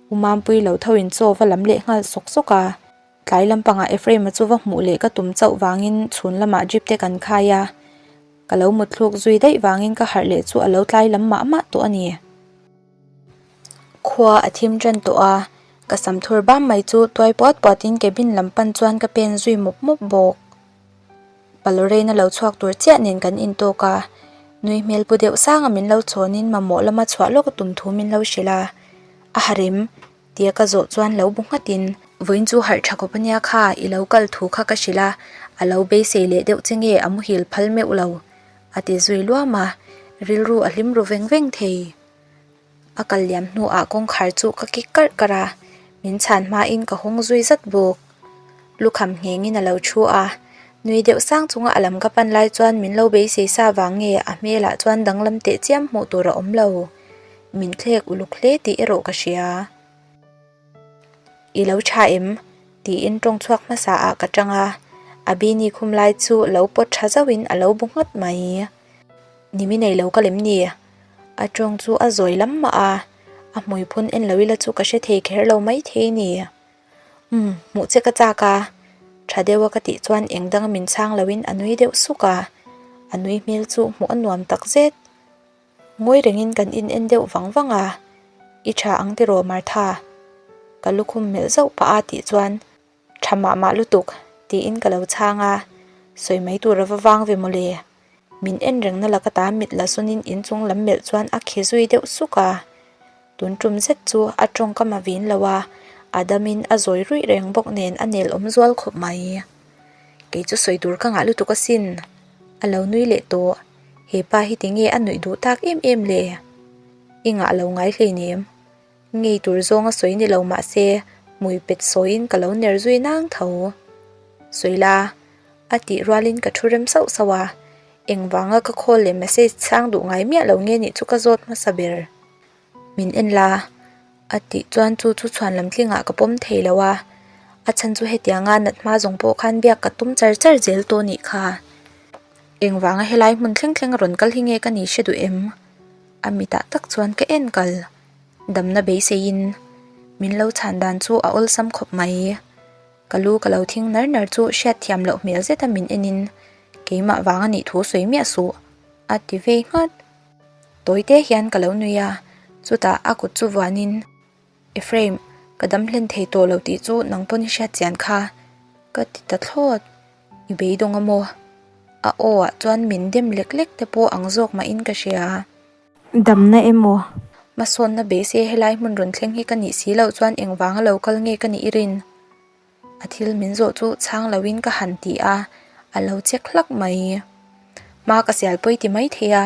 U Mampui lo tho in chaw va lam leh nghal sawk sawk a, tlai lampangah Ephraim-a chu va hmuh leh ka tum chauh vangin chhun lamah jeep te kan khai a, ka lo mutthluk zui daih vangin ka harh leh chu a lo tlai lam mah mah tawh a ni. Khua a thim tan tawh a, ka sam thur bam mai chu tuai puat puatin cabin lam pan chuan ka pen zui mawp mawp bawk. Pa Lorraine-a lo chhuak tur chiah nen kan intawk a, nui hmel pu deuh sanga min lo chhawnin mamawh lama chhuah lawk a tum thu min lo hrilh a, a harem tia ka zawh chuan lo bu nghatin. Vawiin chu harh tha khawp ania kha, i lo kal thu kha ka hrilh a, a lo beisei leh deuh che nge a muhil phal meuh lo, a ti zui luam a, rilru a hlim ru veng veng thei. A kal liam hnuah kawngkhar chu ka kik karh karh a, min chhan hmain ka hawng zui zat bawk. Lukham nghengin a lo thu a, nui deuh sang chunga a lam ka pan lai chuan min lo beisei sa vang nge a hmelah chuan danglam teh chiam hmuh tur a awm lo. Min thlek uluk hle tih erawh ka hria. I lo tha em? tiin tawng chhuak hmasa ah ka tang a, a bini khum lai chu lo pawt tha zauhin a lo bu nghat mai. Nimi nei lo ka lem ni? A tawng chu a zawi lam mah a, a hmui phun en lo ila chu ka hre thei kher lo mai thei ni. Umm, hmuh che ka chak a, tha deuh a ka tih chuan eng danga min chhang loin a nui deuh suk a, a nui hmel chu hmuh a nuam tak zet. Ngawi rengin kan in en deuh vang vang a, I tha ang tiraw Martha? Ka lukhum melh zauh pah a tih chuan Tha mah mah lutuk, tiin ka lo chhang a, sawi mai tur a va vang ve mawle. Min en rengna laka ta mit la sawnin inchung lam melh chuan a khi zui deuh suk a. Tun tum zet chu a tawngkam a vin lo a, a damin a zawi ruih reng bawk nen a nel awm zual khawp mai. Kei chu sawi tur ka ngah lutuk asin, a lo nui leh tawh. He pa hi tinge a nuih duh tak em em le? I ngah lo ngai hleinem. Ngei tur zawnga sawi ni lo mah se, hmui pet sawiin ka lo ner zui nang tho. Sawi la, a tih rualin ka thu rem sauh sauh a, engvanga ka call leh message chhang duh ngai miah lo nge nih chu ka zawt hmasa ber. Min en la. A tih chuan chu chu chhuan lam tlingah ka pawm thei lo a, a chhan chu hetianga nat hma zawng pawh khan biak ka tum char char zel tawh nih kha. Engvanga helai hmun thleng thleng a rawn kal hi nge ka ni hre duh em? A mitah tak chuan ka en kal. Damna beiseiin min lo chhan dan chu a awlsam khawp mai. Ka lu ka lo thing nar nar chu hriat thiam loh hmel zeta min enin keimah vang a nih thu sawi miah suh a ti vei nghat. Tawi te hian ka lo nui a, chutah a kut chu vuanin, Ephraim, ka dam hlen thei tawh lo tih chu nang pawn i hriat chian kha, ka ti ta thlawt. I beidawng a maw? A aw ah chuan min dem lek lek te pawh ang zawk mahin ka hria. Damna emaw? Hmasawnna beisei helai hmun rawn thleng hi ka nih si loh chuan engvanga lo kal nge ka nih i rin? A thil min zawh chu chhang loin ka han ti a, a lo chek hlak mai. Hma ka sial pawi ti mai thei a,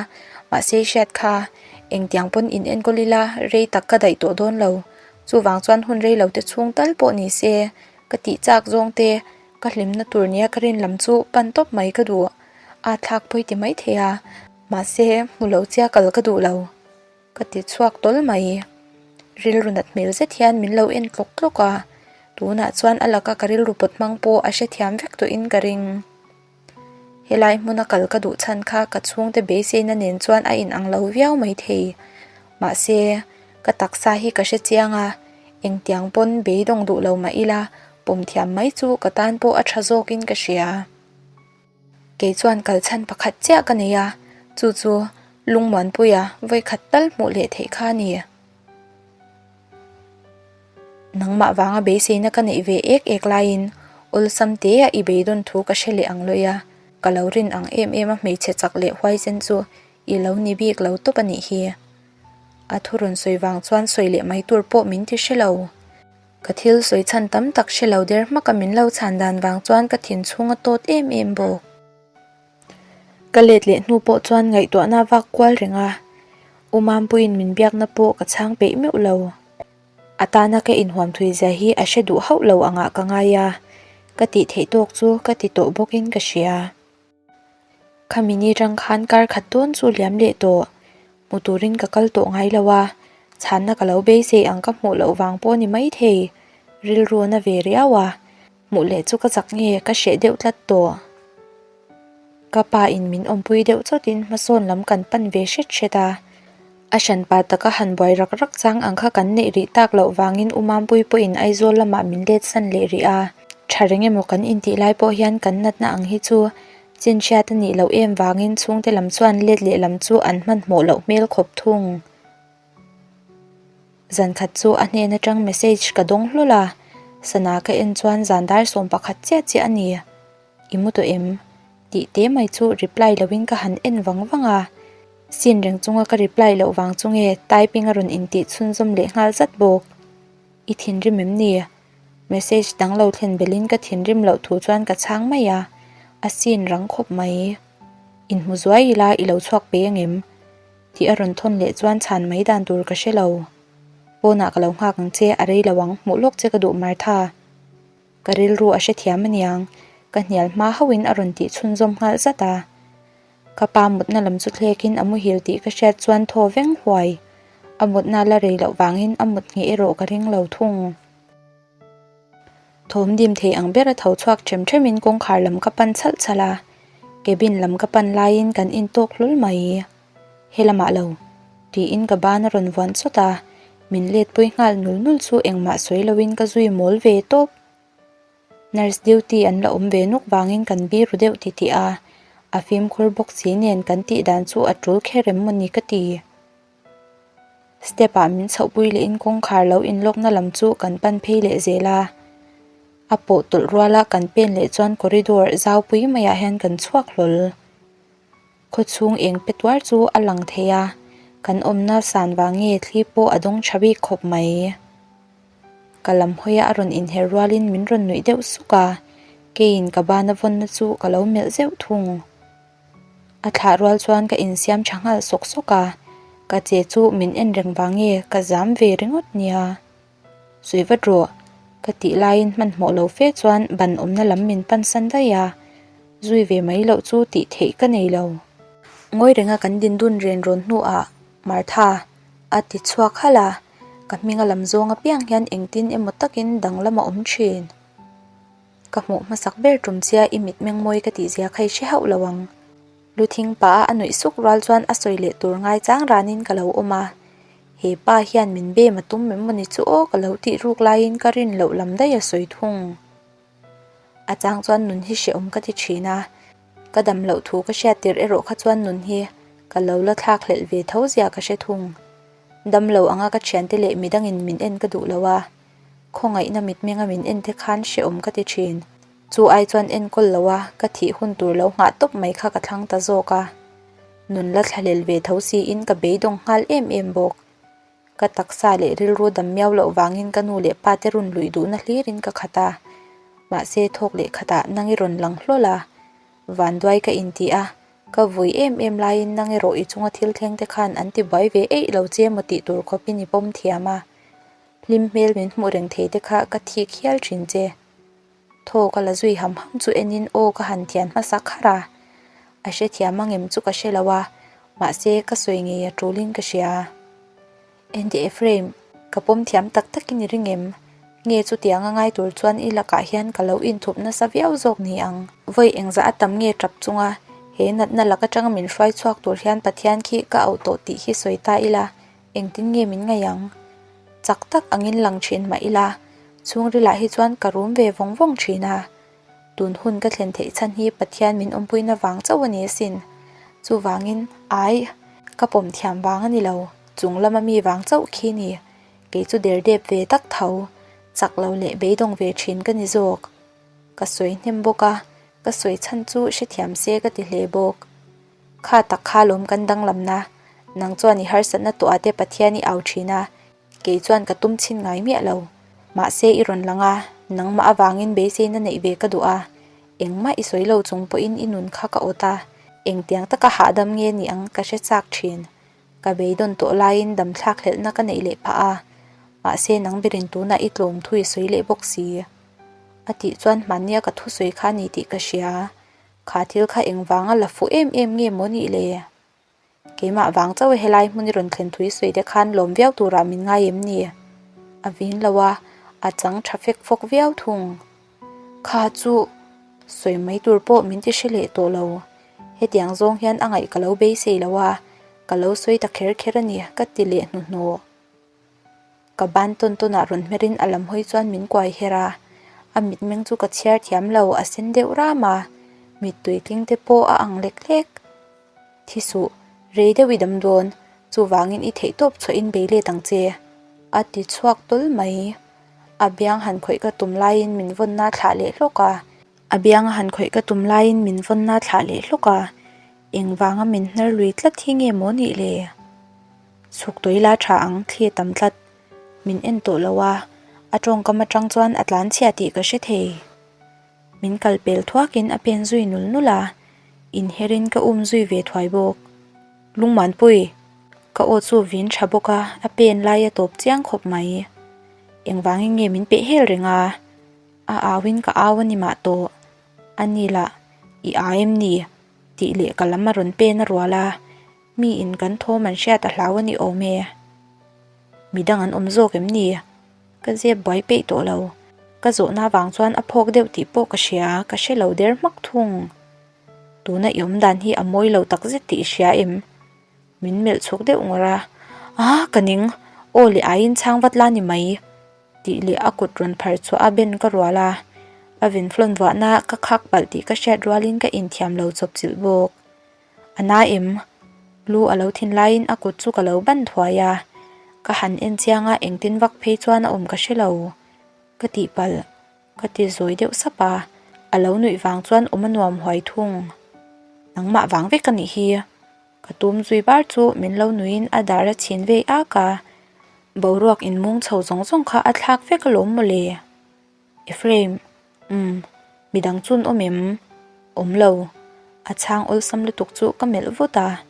mahse hriat kha engtiang pawn in enkawl ila rei tak ka daih tawh dawn lo. Chuvang chuan hun rei lo te chhung tal pawh ni se ka tih chak zawng te ka hlimna tur nia ka rin lam chu pan tawp mai ka duh. A thlak pawi ti mai thei a, mahse hmu lo chia kal ka duh lo. Ka ti chhuak tawl mai. Rilru nat hmel zet hian min lo en tlawk tlawk a, tunah chuan a laka ka rilru pawt hmang pawh a hrethiam vek tawhin ka ring. Helai hmuna kal ka duh chhan kha ka chhungte beiseina nen chuan a inang lo viau maithei. Mahse, ka taksa hi ka hrechiang a, engtiang pawn beidawng duh lo mah ila pawm thiam mai chu ka tan pawh a tha zawkin ka hria. Kei chuan kal chhan pakhat chiah ka nei a, chu chu Lungmuanpuia vawikhat tal hmuh leh theih kha a ni. Nangmah vanga beiseina ka neih ve ek ek laiin awlsam tea i beidawn thu ka hre leh ang lawih a, ka lo rin ang em em a hmeichhe chak leh huaisen chu i lo ni bik lo tawp a nih hi. A thu rawn sawi vang chuan sawi leh mai tur pawh min ti hre lo. Ka thil sawi chhan tam tak hre lo der hmaka min lo chhan dan vang chuan ka thin chhung a tawt em em bawk. Ka let leh hnu pawh chuan ngaihtuahna vak kual reng a, U Mampuiin min biakna pawh ka chhang peih meuh lo. A tana ka inhuam thui zia hi a hre duh hauh lo angah ka ngai a, ka tih theih tawk chu ka ti tawh bawkin ka hria. Khami ni rang khan kar khat dawn chu liam leh tawh. Hmu turin ka kal tawh ngai lo a, chhanna ka lo beisei ang ka hmuh loh vang pawh ni maithei. Rilru a na ve riau a, hmuh leh chu ka chak nge ka hreh deuh tlat tawh. Ka pa in min awmpui deuh chawtin hmasawn lam kan pan ve hret hret a. A hranpa taka han buai rak rak chang ang kha kan neih rih tak loh vangin U Mampui pawhin Aizawl lamah min let san leh rih a. Tha reng emaw kan intih lai pawh hian kan natna ang hi chu chin hriat a nih loh em vangin chhungte lam chuan let leh lam chu an hmanhmawh loh hmel khawp thung. Zan khat chu a hnen atang message ka dawng hlawl a, sana ka en chuan zan dar 11 chiah chiah a ni. I mu tawh em? Tih te mai chu reply loin ka han en vang vang a. Scene reng chunga ka reply loh vang chu nge typing a rawn intih chhunzawm leh nghal zat bawk. I thinrim em ni? Message dang lo thlen belhin ka thinrim loh thu chuan ka chhang mai a, a scene rang khawp mai. Inhmu zuai ila i lo chhuak pe angem? Tih a rawn thawn leh chuan chhan mai dan tur ka hre lo. Pawnah ka lo nghak ang che, a rei lo ang, hmuh lawk che ka duh Martha. Ka rilru a hrethiam aniang, ka hnial hma hauhin a rawn tih chhunzawm nghal zat a. Ka pa mutna lam chu thlekin a muhil tih ka hriat chuan thaw veng huai. A mutna la rei loh vangin a mut ngheh erawh ka ring lo thung. Thawm dim thei ang bera tho chhuak ṭhem ṭhemin kawngkhar lam ka pan chhalh chhalh a, cabin lam ka pan laiin kan intawk hlawl mai. He lamah lo, tiin ka ban a rawn vuan chawt a, min letpui nghal nul nul chu engmah sawi loin ka zui mawl ve tawp. Nurse duty an la awm ve nuk vangin kan biru deuh titih a, a fimkhur bawk si nen kan tih dan chu a tul kher em maw ni ka ti. Step ah min chhohpui lehin kawngkhar lo inlawkna lam chu kan pan phei leh zel a, a pawh tawlh ruala kan pen leh chuan corridor zaupui maiah hian kan chhuak hlawl. Khawchhung eng pe tuar chu a lang thei a, kan awmna san vang nge thli pawh a dawng tha bik khawp mai. Ka lam hawia a rawn inher rualin min rawn nuih deuh suk a, keiin ka bana vawnna chu ka lo melh zeuh thung. A thlah rual chuan ka insiam tha nghal sawk sawk a, ka che chu min en reng vang nge ka zam ve ringawt nia. Sawi vat rawh, ka tih laiin hmanhmawh lo fe chuan ban awmna lam min pansan daih a, zui ve mai loh chu tih theih ka nei lo. Ngawi renga kan din dun ren rawn hnuah Martha a ti chhuak halh a, Ka hming a lam zawng apiang hian engtin emaw takin danglam a awm thin. Ka hmuh hmasak ber tum chia i mitmeng mawi ka tih zia kha i hre hauh lo ang. Lu thing pah a a nuih suk rual chuan a sawi leh tur ngai chang ranin ka lo awm a. He pa hian min bem a tum em mawni chu aw ka lo tih ruk laiin ka rin loh lam daih a sawi thung. A chang chuan nun hi hrehawm ka ti thin a, ka dam loh thu ka hriat tirh erawh kha chuan nun hi ka lo la thlak hlelh ve tho zia ka hre thung. Dam lo anga ka thiante leh midangin min en ka duh lo a, khawngaihna mitmenga min en te khan hrehawm ka ti thin. Chu ai chuan enkawl lo a, ka thih hun tur lo nghah tawp mai kha ka thlang ta zawk a. Nun la thlahlel ve tho siin ka beidawng nghal em em bawk. Ka taksa leh rilru dam miau loh vangin ka nu leh pa te rawn luih duhna hlirin ka khat a. Mahse thawk leh khatah nang i rawn lang hlawl a. Vanduai ka inti a, ka vui em em laiin nang erawh i chunga thil thleng te khan an ti buai ve eih lo che maw tih tur khawpin i pawm thiam a. Hlim hmel min hmuh reng thei te kha ka thik hial thin che. Thaw ka la zui ham ham chu enin aw ka han thian hmasa kharh a, a hrethiam ang em chu ka hre lo a, mahse ka sawi ngei a tulin ka hria. Enteh Ephraim, ka pawm thiam tak takin i ring em? Nge chutiang a ngai tur chuan i lakah hian ka lo inthup nasa viau zawk ni ang? Vawi engzah a tam nge tap chunga he natna lak atanga min hruai chhuak tur hian Pathian khi ka auh tawh tih hi sawi ta ila, Engtin nge min ngaih ang? Chak tak angin lang thin mah ila, chhungrilah hi chuan ka rum ve vawng vawng thin a. Tun hun ka thlen theih chhan hi Pathian min awmpuina vang chauh a ni asin. Chuvangin, ai, ka pawm thiam vang a ni lo, chung lama mi vang chauh khi ni. Kei chu derdep ve tak tho, chak lo leh beidawng ve thin ka ni zawk. Ka sawi hnem bawk a, ka sawi chhan chu hrethiam se ka ti hle bawk. Kha tak kha lawm kan danglamna, nang chuan i harsatna tawh ah te Pathian i au thin a, kei chuan ka tum chhin ngai miah lo. Mahse i rawn lang a, nangmah avangin beiseina neih ve ka duh a, engmah i sawi lo chung pawhin i nun kha ka awt a, engtiang taka hahdam nge ni ang ka hre chak thin. Ka beidawn tawh laiin damthlak hlelhna ka neih leh phah a, mahse nang berin tunah i tlawm thu i sawi leh bawk si. A tih chuan hmannia ka thusawi kha ni tih ka hria. Kha thil kha engvanga la fuh em em nge maw nih le? Keimah vang chauh helai hmun i rawn thlen thui sawi te khan lawm viau turah min ngai em ni? A vin lo a, a chang tha fek fawk viau thung. Kha chu sawi mai tur pawh min ti hre leh tawh lo. Hetiang zawng hian a ngaih ka lo beisei lo a, ka lo sawi ta kher kher a ni ka ti leh hnuhnawh. Ka ban tawn tawn ah rawn hmer in a lam hawi chuan min kuai her a, a mitmeng chu ka chhiar thiam lo a sen deuh ram a, mittui tling te pawh a ang lek lek. Thi suh, rei deuh i dam dawn, chuvangin i theih tawp chhuah in bei let ang che, a ti chhuak tawl mai. A biang han khawih ka tum laiin min vawnna thlah leh hlawk a. A biang a han khawih ka tum laiin min vawnna thlah leh hlawk a, engvanga min hnar lui tlat hi nge maw nih le? Chhuk tawih la tha ang, thli a tam tlat. Min en tawh lo a, a tawngkam atang chuan a tlan chhia tih ka hre thei. Min kal pel thuakin a pen zui nul nul a, inherin ka um zui ve thuai bawk. Lungmanpui! Ka aw chu vin tha bawk a, a pen lai a tawp chiang khawp mai. Engvangin nge min peh hel reng a? A auin ka au a ni mah tawh. A ni lah, i aa em ni? Tih leh ka lam a rawn pen a rual a. Mi in kan thawm an hriat a hlau a ni awm e. Midang an awm zawk em ni? Ka zep buai peih tawh lo. Ka zawhna vang chuan a phawk deuh tih pawh ka hria, ka hre lo der hmak thung. Tuna i awm dan hi a mawi lo tak zet tih i hria em? Min melh chhuk deuh ngawrh a. Ah, ka ning! Aw leh aiin chhang vat la ni mai. Tih leh a kut rawn phar chhuah a ben ka rual a. A venflon vuahna ka khak palh tih ka hriat rualin ka inthiam lo chawp chilh bawk. A na em? Lu a lo thin laiin a kut chu ka lo ban thuai a, ka han en chiang a engtin vak phei chuan a awm ka hre lo. Ka tihpalh, ka ti zawi deuh sap a, a lo nuih vang chuan awm a nuam huai thung. Nangmah vang vek a nih hi. Ka tum zui bar chu min lo nuihin a dar a chhin vei ak a, boruak inmung chho zawng zawng kha a thlak vek alawm mawle. Ephraim, Umm, midang chun awm em? Awm lo. A chhang awlsam lutuk chu ka melh vut a,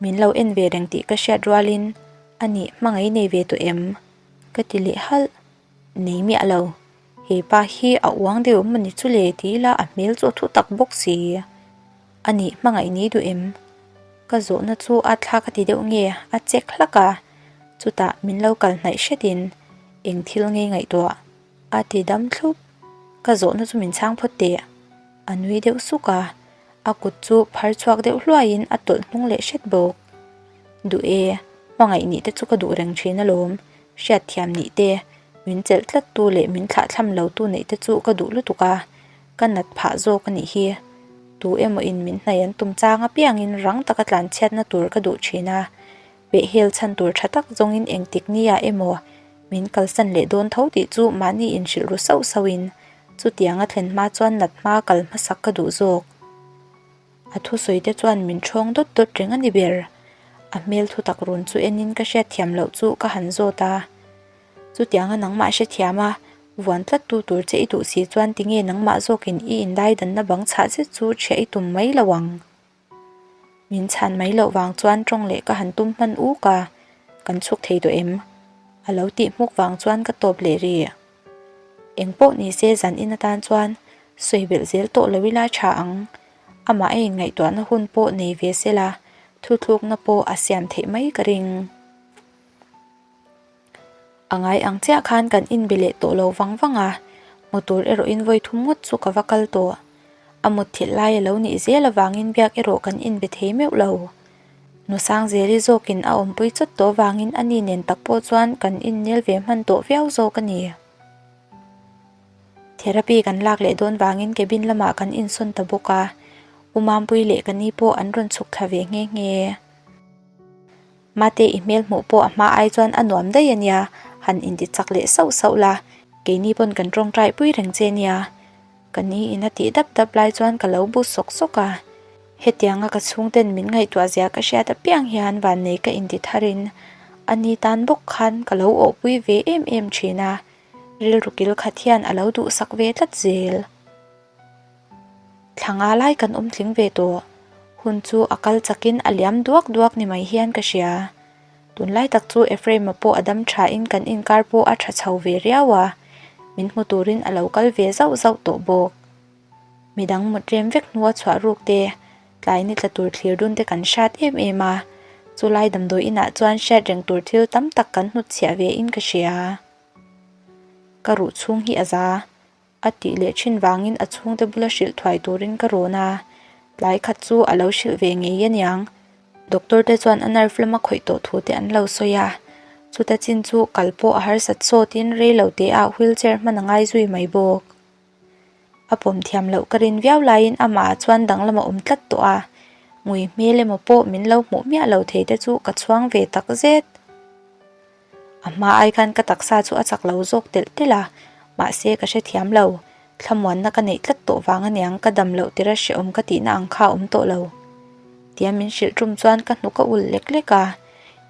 min lo en ve reng tih ka hriat rualin, A nih, hmangaih nei ve tawh em? Ka ti leh halh. Nei miah lo. He pa hi a uang deuh em mawni chu le ti ila a hmel chu a thu tak bawk si. A nih, hmangaih nei duh em? Ka zawhna chu a thla ka ti deuh nge, a chek hlak a. Chutah min lo kal hnaih hretin eng thil nge ngaihtuah a ti dam thlup. Ka zawhna chu min chhang phawt teh. A nui deuh suk a, a kut chu phar chhuak deuh hluaiin a tawlh hnung leh hret bawk. Duh e, hmangaih nih te chu ka duh reng thin alawm, hriatthiam nih te, min chelh tlat tu leh min thlahthlam lo tu neih te chu ka duh lutuk a, ka nat phah zawk a nih hi. Tu emaw in min hnaih an tum chang apiangin rang taka tlanchhiatna tur ka duh thin a, Pehhel chhan tur tha tak zawngin engtik nia emaw min kalsan leh dawn tho tih chu mahni inhrilh ru sauh sauhin chutianga thlen hma chuan nat hma kal hmasak ka duh zawk. A thusawi te chuan min ṭhawng dawt dawt reng a ni ber. A hmel thutak run chu enin ka hriatthiam loh chu ka han zawt a. Chutianga nangmah hrethiam a, vuan tlat tu tur che i duh si chuan tinge nangmah zawkin i indaidanna bang chhah zet chu ṭhiah i tum mai lo ang. Min chhan mai loh vang chuan tawng leh ka han tum hman uk a, kan chhuk thei tawh em? A lo tih hmuk vang chuan ka tawp leh rih. Eng pawh ni se zan in atan chuan sawi belh zel tawh lo ila tha ang. Amah a inngaihtuahna hun pawh nei ve sela thuthlukna pawh a siam theih mai ka ring. A ngai ang chiah khan kan inbe leh tawh lo vang vang a, hmu tur erawhin vawi thum ngawt chu ka va kal tawh. A mutthilh lai a lo nih zel avangin biak erawh kan inbe thei meuh lo. Nusangzeli zawkin a awmpui chawt tawh avangin a ni nen tak pawh chuan kan innel ve hman tawh viau zawk a ni. Therapy kan lak leh dawn vangin cabin lamah kan insawn ta bawk a, U Mampui leh ka ni pawh an rawn chhuk thla ve nghe nghe. Mate i hmel hmuh pawh a hma ai chuan a nuam daih a nia, han inti chak leh sauh sauh la, keini pawn kan tawngtai pui reng che nia. Ka ni in a tih dap dap lai chuan ka lo bu sawk sawk a, hetianga ka chhungten min ngaihtuah zia ka hriat apiang hian vannei ka inti tharin a ni tan bawk khan ka lo awhpui ve em em thin a, rilru kil khat hian a lo duhsak ve tlat zel. Thla nga lai kan awm tling ve tawh. Hun chu a kal chakin a liam duak duak ni mai hian ka hria. Tunlai tak chu Ephraim-a pawh a dam thain kan inkar pawh a tha chho ve riau a, min hmu turin a lo kal ve zauh zauh tawh bawk. Midang mut rem vek hnua chhuah ruk te, tlai ni tla tur thlir dun te kan hrat em em a, chulai damdawi inah chuan hriat reng tur thil tam tak kan hnutchhiah ve in ka hria. Ka ruh chhung hi a za. A tih leh thin vangin a chhungte bula hrilh thuai turin ka rawn a, tlai khat chu a lo hrilh ve ngei aniang. Doctor te chuan a nerve lama khawih tawh thu te an lo sawi a, chuta chin chu kal pawh a harsat sawtin rei lo te ah wheelchair hman a ngai zui mai bawk. A pawm thiam loh ka rin viau laiin amah ah chuan danglam a awm tlat tawh a, ngui hmel emaw pawh min lo hmuh miah lo thei te chu ka chhuang ve takzet. A hma ai khan ka taksa chu a chak lo zawk telh telh a, mahse ka hrethiam lo. Thlamuanna ka neih tlat tawh vang aniang ka dam loh tira hrehawm ka tihna ang kha a awm tawh lo. Tia min hrilh tum chuan ka hnuk a ulh lek lek a,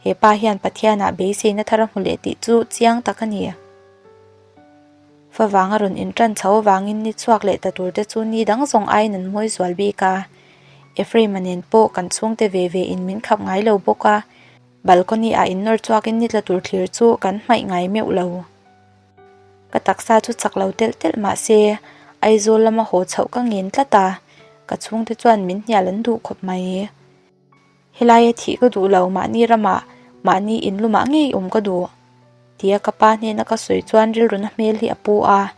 he pa hian Pathianah beiseina thar a hmu leh tih chu chiang tak a ni. Favang a rawn inṭan chho avangin ni chhuak leh ta tur te chu ni dang zawng aiin an mawi zual bik a, Ephraim-a nen pawh kan chhungte ve ve in min khap ngai lo bawk a. Balcony ah innawr chhuakin ni tla tur thlir chu kan hmaih ngai meuh lo. Ka taksa chu chak lo telh telh mah se Aizawl lama haw chhoh ka ngen tlat a, ka chhungte chuan min hnial an duh khawp mai. Helaia thih ka duh lo mahni ramah mahni inlumah ngei awm ka duh tia ka pa hnena ka sawi chuan rilruna hmel hi a pu a.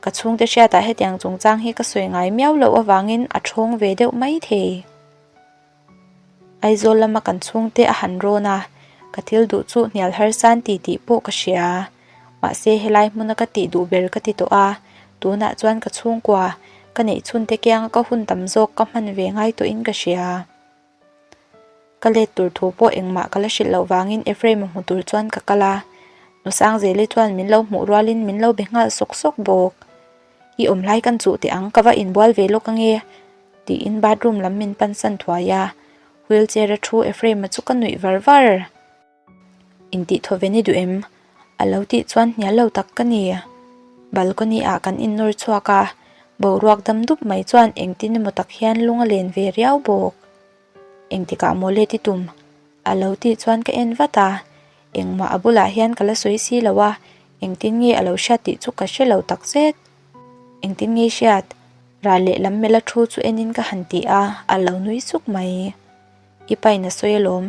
Ka chhungte hriatah hetiang chungchang hi ka sawi ngai miau loh avangin a ṭhawng ve deuh mai thei. Aizawl lama kan chhungte a han rawn a, ka thil duh chu hnial harsan ti tih pawh ka hria. Mahse helai hmuna ka tih duh ber ka ti tawh a, tunah chuan ka chhungkua, ka neih chhunte kianga ka hun tam zawk ka hman ve ngai tawhin ka hria. Ka let tur thu pawh engmah ka la hrilh loh vangin Ephraim-a hmu tur chuan ka kal a, Nusangzeli chuan min lo hmuh rualin min lo be nghal sawk sawk bawk. I awm lai kan chuh teh ang, ka va inbual ve lawk ange. Tiin bathroom lam min pansan thuai a, wheelchair a thu Ephraim-a chu ka nuih var var. Intih thaw ve ni duh em? A lo tih chuan hnial lo tak ka ni. Balcony ah kan innawr chhuak a, boruak dam dup mai chuan engtin emaw tak hian lung a len ve riau bawk. Engtikah maw let i tum? A lo tih chuan ka en vat a, engmah a bulah hian ka la sawi si lo a, engtin nge a lo hriat tih chu ka hre lo tak zet. Engtin nge i hriat? Ral lehlam mela thu chu enin ka han ti a, a lo nui suk mai. I pain a sawi alawm,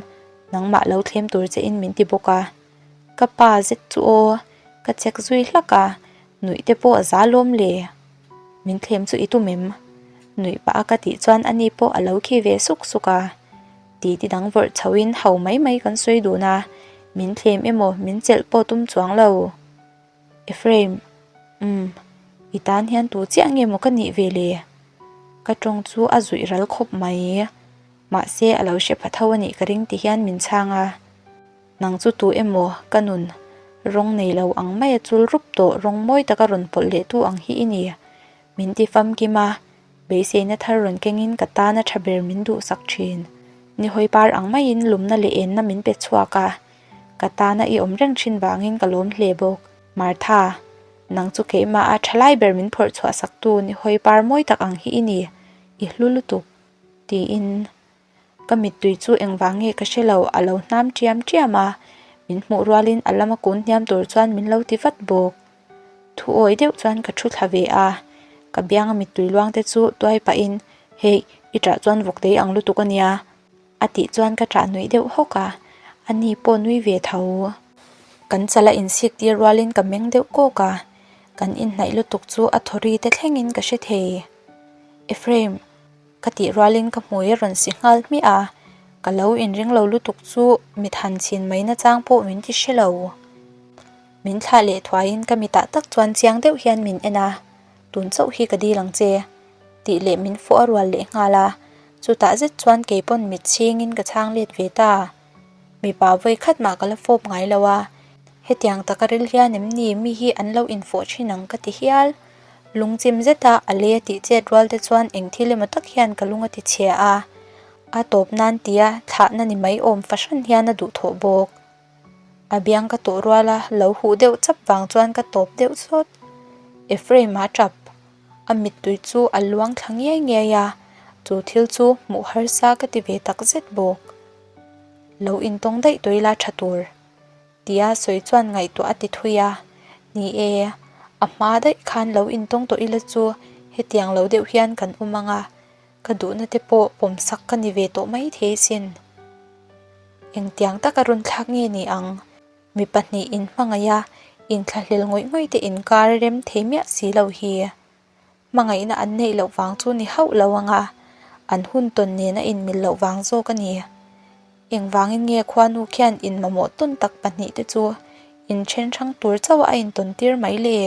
nangmah lo thlem tur che in min ti bawk a. Ka pa zet chu aw, ka chek zui hlak a, nuih te pawh a za lawm le. Min thlem chu i tum em? Nuih pah a ka tih chuan ani pawh a lo khi ve suk suk a. Titi dang vawrh chho in ho mai mai kan sawi dun a, min thlem emaw min chelh pawh tum chuang lo. Ephraim, Umm, i tan hian tu chiah nge maw ka nih ve le? Ka tawng chu a zuih ral khawp mai. Mahse a lo hre pha tho a nih ka ring ti hian min chhang a. Nang chu tu emaw ka nun rawng nei lo ang maia chul rup tawh rawng mawi taka rawn pawlh leh tu ang hi i ni. Min ti famkim a, beiseina thar rawn kengin ka tana tha ber min duhsak thin. Nihawi par ang maiin lumna leh enna min pe chhuak a. Ka tana i awm reng thin vangin ka lawm hle bawk. Martha, nang chu keimah a thalai ber min phawrh chhuah sak tu ni hawi par mawi tak ang hi i ni, i hlu lutuk, tiin ka mittui chu engvang nge ka hre lo a lo hnam ṭiam ṭiam a, min hmuh rualin a lama kun hniam tur chuan min lo ti vat bawk. Thu awi deuh chuan ka thu thla ve a, ka bianga mittui luang te chu tuai pahin, Hei, i ṭah chuan vawk tei ang lutuk a nia. A tih chuan ka ṭah nuih deuh hawk a, a ni pawh nui ve tho. Kan chala insik tir rualin ka meng deuh kawk a, kan inhnaih lutuk chu a thaw ri te thlengin ka hre thei. Ephraim, ka tih rualin ka hmui a rawn si nghal hmiah a, ka lo inring lo lutuk chu mit han chhin mai nachang pawh min ti hre lo. Min thlah leh thuaiin ka mitah tak chuan chiang deuh hian min en a, tun chauh hi ka dil ang che. Tih leh min fawh a rual leh nghal a, chutah zet chuan kei pawn mit chhingin ka chhang let ve ta. Mipa vawi khat mah ka la fawp ngai lo a, hetiang taka ril hian em ni mi hi an lo infawh thin ang ka ti hial. Lungchim zeta a lei a tih chet rual te chuan eng thil emaw tak hian ka lung a ti chhia a, a tawp nan tia thlahna ni mai awm fahran hian a duhthawh bawk. A biang ka tawh rual a, lo huh deuh chap vang chuan ka tawp deuh sawt. Ephraim a tap. A mittui chu a luang thla ngiai ngiai a, chu thil chu hmuh harsa ka ti ve tak zet bawk. Lo intawng daih tawh ila tha tur. Tia sawi chuan ngaihtuah a ti thui a, Ni e, a hma daih khan lo intawng tawh ila chu hetiang lo deuh hian kan awm ang a, ka duhna te pawh pawmsak ka ni ve tawh mai thei sin. Engtiang taka rawn thlak nge ni ang? Mi pahnih inhmangaih a, inthlahlel ngawih ngawih te inkar rem thei miah si lo hi. Hmangaihna an neih loh vang chu ni hauh lo ang a, an hun tawn nen a inmil loh vang zawk a ni. Engvangin nge khuanu khian inmamawh tawn tak pahnih te chu inthen hrang tur chauh a intawn tir mai le?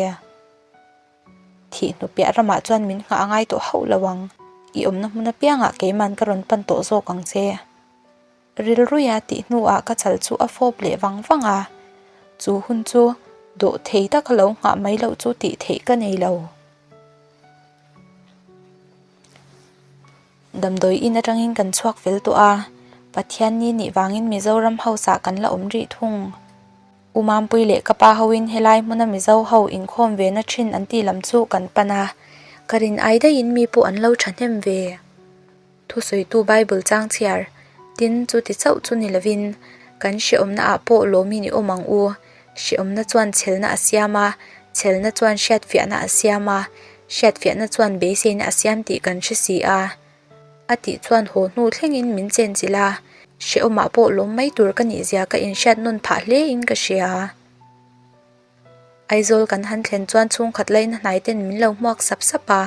Thih hnu piah ramah chuan min nghah a ngai tawh hauh lo ang. I awmna hmun apiangah keiman ka rawn pan tawh zawk ang che. Rilruia tih hnuah ka chal chu a fawp leh vang vang a, chu hun chu dawh thei taka lo nghah mai loh chu tih theih ka nei lo. Damdawi in atangin kan chhuak fel tawh a, Pathianni nih vangin Mizoram House ah kan la awm rih thung. U Mampui leh ka pa hoin helai hmuna Mizo ho inkhawm ve na thin an tih lam chu kan pan a, ka rin ai daihin mi pawh an lo thahnem ve. Thusawitu Bible chang chhiar, Tin, chuti chauh chu ni lovin, kan hrehawmna ah pawh lawmin i awm ang u. Hrehawmna chuan chhelna a siam a, chhelna chuan hriatfiahna a siam a, hriatfiahna chuan beiseina a siam tih kan hre si a. A tih chuan haw hnu thlengin min chenchilh a, hrehawmah pawh lawm mai tur ka nih zia ka inhriat nawn phah hle in ka hria. Aizawl kan han thlen chuan chhungkhat laina hnai ten min lo hmuak sap sap a,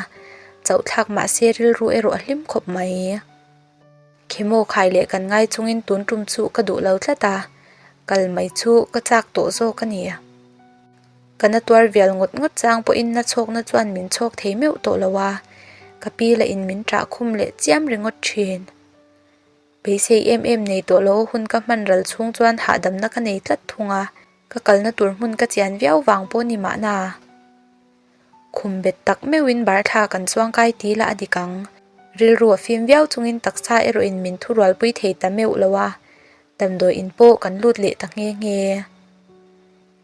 chauh thlak mah se rilru erawh a hlim khawp mai. Khemaw khai leh kan ngai chungin tun tum chu ka duh lo tlat a, kal mai chu ka chak tawh zawk a ni. Ka na tuar vial ngawt ngawt chang pawhin na chhawkna chuan min chhawk thei meuh tawh lo a, ka pi lah in min ṭah khum leh chiam ringawt ṭhin. Beisei em em nei tawh lo hun ka hman ral chhung chuan hahdamna ka nei tlat thung a, ka kalna tur hmun ka chian viau vang pawh ni mahna. Khum bet tak meuhin bar thla kan chuang kai ti lah a dik ang. Rilru a fim viau chungin taksa erawhin min thurualpui thei ta meuh lo a, damdawi in pawh kan lut leh ta nghe nghe.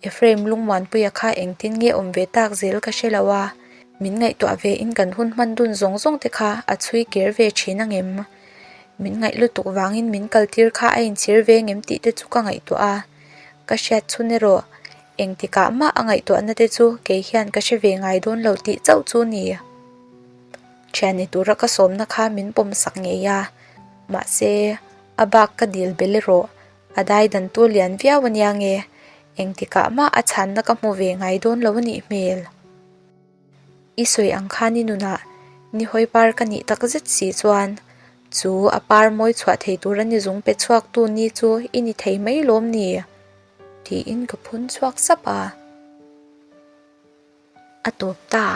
Ephraim Lungmuanpuia kha engtin nge awm ve tak zel ka hre lo a, min ngaihtuah ve in kan hun hman dun zawng zawng te kha a chhui kir ve thin angem? Min ngaih lutuk vangin min kaltir kha a inchhir ve ngem tih te chu ka ngaihtuah a, ka hriat chhun erawh engtikah mah a ngaihtuahna te chu kei hian ka hre ve ngai dawn lo tih chauh chu ni. Thian ni tura ka sawmna kha min pawm sak ngei a, mahse a bak ka dil bel erawh A dai dan tu lian viau a nia nge? Engtikah mah a chhanna ka hmu ve ngai dawn lo a nih hmel. I sawi ang khan i nunah nihawi par ka nih tak zet si chuan chu a par mawi chhuah thei tur a ni zung pe chhuak tu ni chu i ni thei mai lawm ni? Tiin ka phun chhuak sap a. A tawp ta.